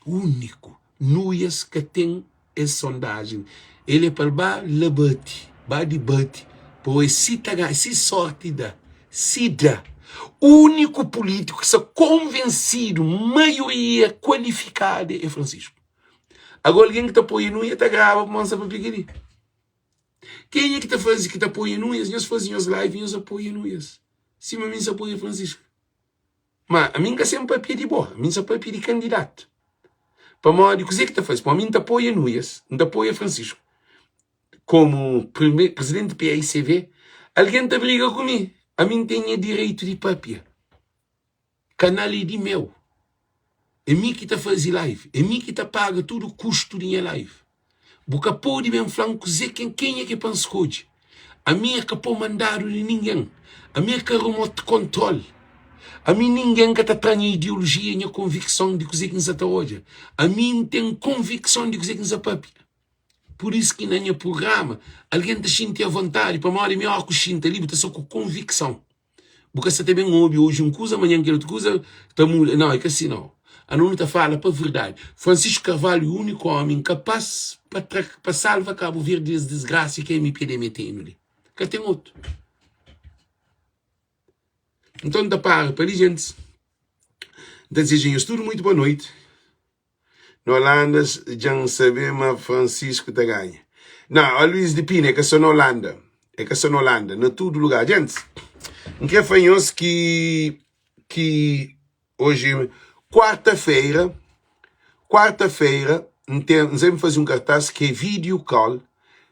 Úniku. Nuias ka ten es sondajen. El é pa-l ba la bati, ba dibati, pa oe si ta ganha, si sorti da, si da. Úniku pulítiku ki sta konvensidu, maioria kualifikada é Francisco. Agora algen ki ta apoia Nuia ta graba pamodi N sta papia kel-li. Kenha ki ta faze ki ta apoia Nuias, nhos faze nhos live nhos apoia Nuias, sima mi N sta apoia Francisco. Ma ami N ka sen papia di bo, ami N sa papia di kandidatu. Pamodi kuzê ki ta faze? Pamodi ami N ta apoia Nuias, N ta apoia Francisco komu presidenti di PAICV, algen ta briga ku mi, ami N ten nha direitu di papia. Kanal é di meu. É mi ki ta faze live, é mi ki ta paga tudu kustu di nha live. Bu ka pode ben fla-m kuzê ki kenha ki é pa N skodje. Ami é ka pô mandadu di ningen. Ami é ka remote control. Ami ningen ka ta tra nha ideolojia, nha konvikson di kuzê ki N sa ta odja. Ami N ten konvikson di kuzê ki N sa papia. Pur isu ki na nha prugrama algen ta xinti avontadi pamodi mi óras ku xinta li bu ta sta ku konvikson. Bu ka sa ta ben obi oji un kuza, manhan kel otu kuza, ta muda. Nau, i ka si nau. Anu nu ta fala pa verdadi. Francisco Carvalho e uniku omi inkapas pa tra, pa salva Kabu Verdi des disgrasi ki MPD metenu li. Ka ten otu. Nton, N ta para pa li, gentis. N ta dizeja nhos tudu muitu boa noiti. Na Holanda dja-m sabe ma Francisco ta ganha. Não, ó Luís de Pina, é ka só na Holanda. É ka só na Holanda, na tudo lugar. Gente, N kre fla nhos ki ki hoje quarta-feira, quarta-feira N ten, N sempre faze um cartaz que é video call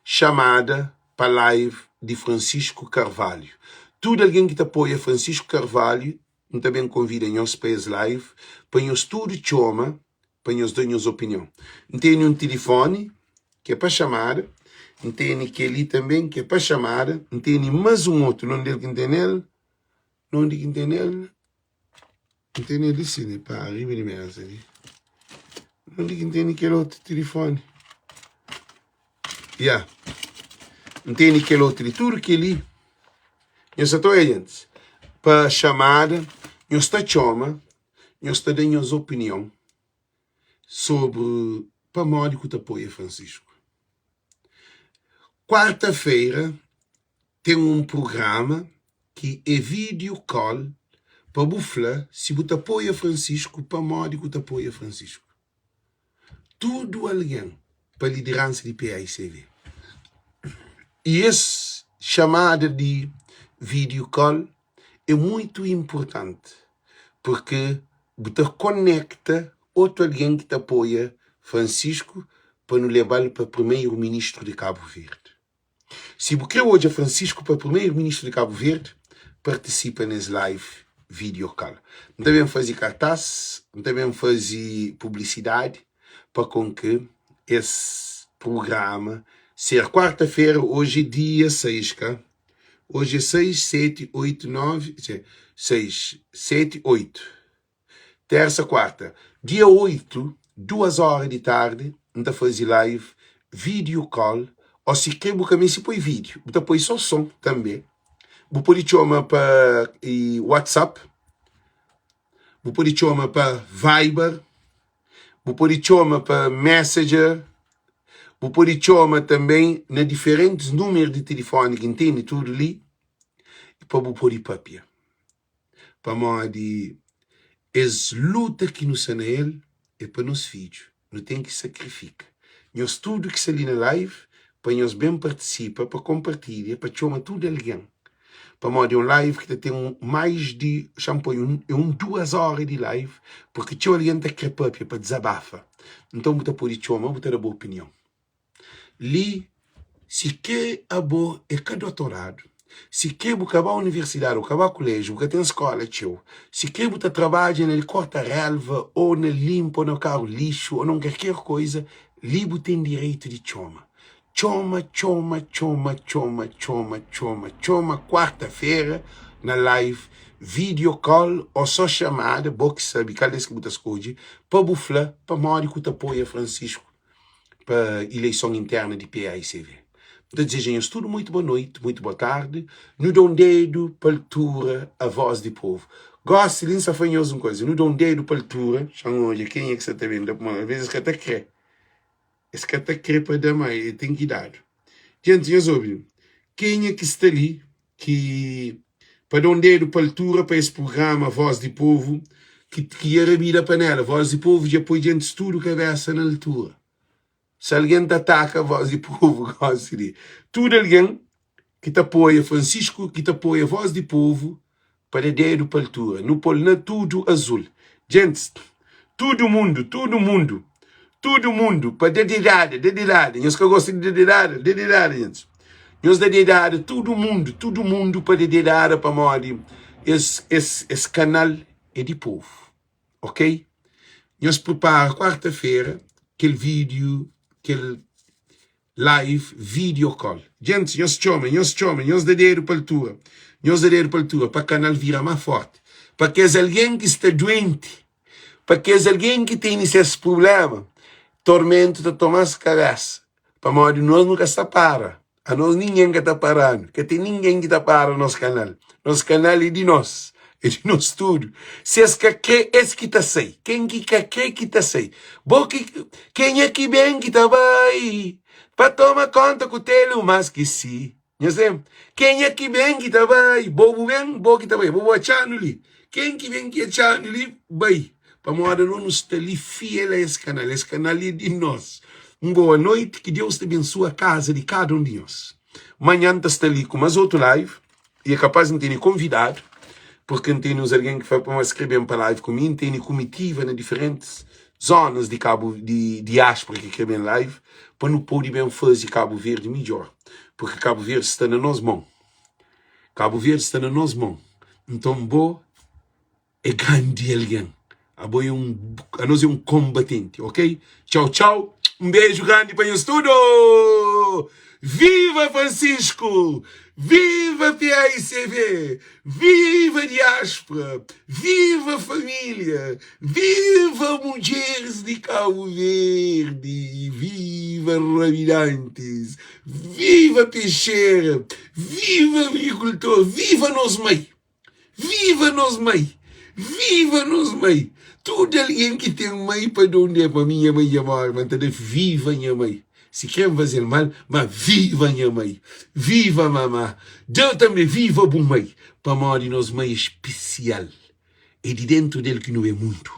chamada pa live di Francisco Carvalho. Tudo alguém ki ta apoia Francisco Carvalho N ta ben konvida nhos pa es live pa nhos tudu txoma pa nhos da nhos opinion. N tene un tilifoni ki é pa xamada, N tene kel-li tanben ki é pa xamada, N tene más un otu, nonde el ki N tene el? Nonde ki N tene el? N tene el li si li, pa riba di meza li. Nonde ki N tene kel otu tilifoni? Ya, N tene kel otu li. Tudu kel-li, nhos sa ta oja, gentis, pa xamada, nhos ta txoma, nhos ta da nhos opinion sobri pamodi ku ta apoia Francisco. Kuarta-fera ten un prugrama ki é video call pa bu fla si bu ta apoia Francisco, pamodi ku ta apoia Francisco. tudu algen pa lideransa di PAICV. I es xamada di video call é muitu inpurtanti purki bu ta konekta otu algen ki ta apoia Francisco pa nu leba-l pa primeru ministru di Kabu Verdi. Si bu kre odja Francisco pa primeiro ministro di Cabo Verde, participa nes live video call. N ta ben fazi cartaz, N ta ben fazi publicidade pa kon ke es programa ser quarta fera, hoje é dia 6 ka? Hoje é 6, 7, 8, 9, 6, 7, 8. Tersa, kuarta, dia 8, duas ora di tardi, N ta fazi live, video call, o si kre bu ka meste poi video, bu ta poi so son tanbe. Bu pode txoma pa WhatsApp, bu pode txoma pa Viber, bu pode txoma pa Messenger, bu pode txoma tanbe na diferentis numeru di tilifoni ki N tene tudu li, pa bu pode papia. Pamodi es luta ki nu sta na el é pa nos fidju, nu ten ki sakrifika. Nhos tudu ki sta li na live pa nhos ben partisipa, pa konpartilha, pa txoma tudu algen. Pamodi é un live ki ta ten mais di, xa-m poi, é un duas óra di live, purki txeu algen ta kre papia pa dizabafa. Nton bu ta pode txoma, bu ta da bu opinion. Li, si kre abo é ka dotoradu, si kre bu ka ba universidadi ô ka ba kuléjiu, bu ka ten skóla txeu, si kre bu ta trabadja na korta rélva ô na linpa ô na karu lixu ô na un kalker koiza, li bu ten direitu di txoma. Txoma, txoma, txoma, txoma, txoma, txoma, txoma kuarta-fera na live, video call ô só xamada, bo ki sabe kal des ki bu ta skodje, pa bu fla pamodi ku ta apoia Francisco pa ileison interna di PAICV. N ta dizeja nhos tudu muitu boa noiti, muitu boa tardi. Nu da un dedu pa altura a voz di povu. Gosi li N sa fla nhos un koza, nu da un dedu pa altura, xa-m odja kenha ki sa ta ben da, pamodi alvês es ka ta kre, es ka ta kre pa da, ma e ten ki dadu. Djenti, nhos obi, kenha ki sta li ki pa da un dedu pa altura pa es prugrama Voz di Povu ki ki dja rabida panela. Voz di Povu dja poi djentis tudu kabesa na altura. Si algen ta ataka Voz di Povu gosi di tudu algen ki ta apoia Francisco ki ta apoia Voz di Povu. Pa da dedu pa altura Nu pol na tudu azul Djentis Tudu mundu, tudu mundu Tudu mundu Pa da dedada, da dedada Nhos ka gosta di da dedada? Da dedada djentis Nhos da dedada tudu mundu, tudu mundu Pa da dedada pamodi es, es, es kanal é di povu Ok Nhos pripara kuarta-fera kel vídiu, kel Live video call Djentis nhos txoma nhos txoma nhos da dedu pa altura nhos da dedu pa altura pa kanal vira má forti pa kes algen ki sta duenti pa kes algen ki tene ses prubléma tormentu ta toma-s kabésa pamodi nos nu ka sta para anos ningen ka ta para-nu ka ten ningen ki ta para nos kanal nos kanal é di nos é di nos tudu si es ka kre es ki ta sai ken ki ka kre ki ta sai bo ki kenha ki ben ki ta bai pa toma konta ku telu mas ki si nhos lembra kenha ki ben ki ta bai bo bu ben bo ki ta bai bo bu atxanu li ken ki ben ki atxanu li bai pamodi anos nu sta li fiel a es kanal es kanal é di nos un boa noiti ki Deus ta bensua kaza di kada un di nhos manhan N ta sta li ku mas otu live E é kapaz N tene konvidadu, purki N tene uns algen ki fla pa ma skrebe-m pa live ku mi, N tene kumitiva na diferentis zonas di Kabu di diáspora ki kre ben live pa nu pode ben faze Kabu Verdi midjór, purki Kabu Verdi sta na nos mon, Kabu Verdi sta na nos mon, nton bo. É grandi algen. Abo é un, anos é un konbatenti, ok? Txau, txau. Un beju grandi pa nhos tudu. Viva Francisco! Viva PAICV! Viva diáspora! Viva família! Viva mudjeris di Kabu Verdi! Viva rabidantis! Viva pexera! Viva agrikultor! Viva nos mai! Viva nos mai! Viva nos mai! Tudu algen ki ten mai pa da un dia pa mi, nha mai dja móre, ma N ta da viva nha mai. Si kre N faze-l mal, ma viva nha mai! Viva mama! Da tanbe viva bu mai, pamodi nos mai é spesial. É di dentu del ki nu é mundu.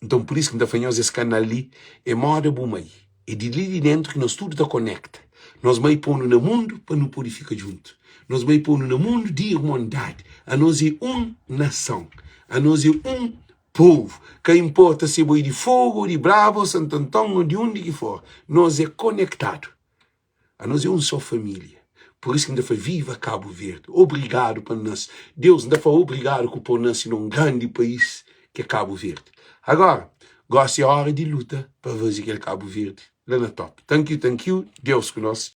Nton, pur isu ki N ta fla nhos, es kanal li é moda bu mai. É di li di dentu ki nos tudu ta konekta. Nos mai pô-nu na mundu pa nu pode fika djuntu. Nos mai pô-nu na mundu di irmondadi. Anos é un nason. Anos é un povu. Ka inporta si bo é di Fogu ô di Brava ô Santanton ô di undi ki for, nos é konektadu. Anos é un só família. Pur isu ki N ta fla, Viva Kabu Verdi! Obrigadu pa N nase. Deus, N ta fla obrigadu ku pô-m nase na un grandi país ki é Kabu Verdi. Agora, gosi é ora di luta pa faze kel Kabu Verdi la na top. Thank you, thank you. Deus ku nos.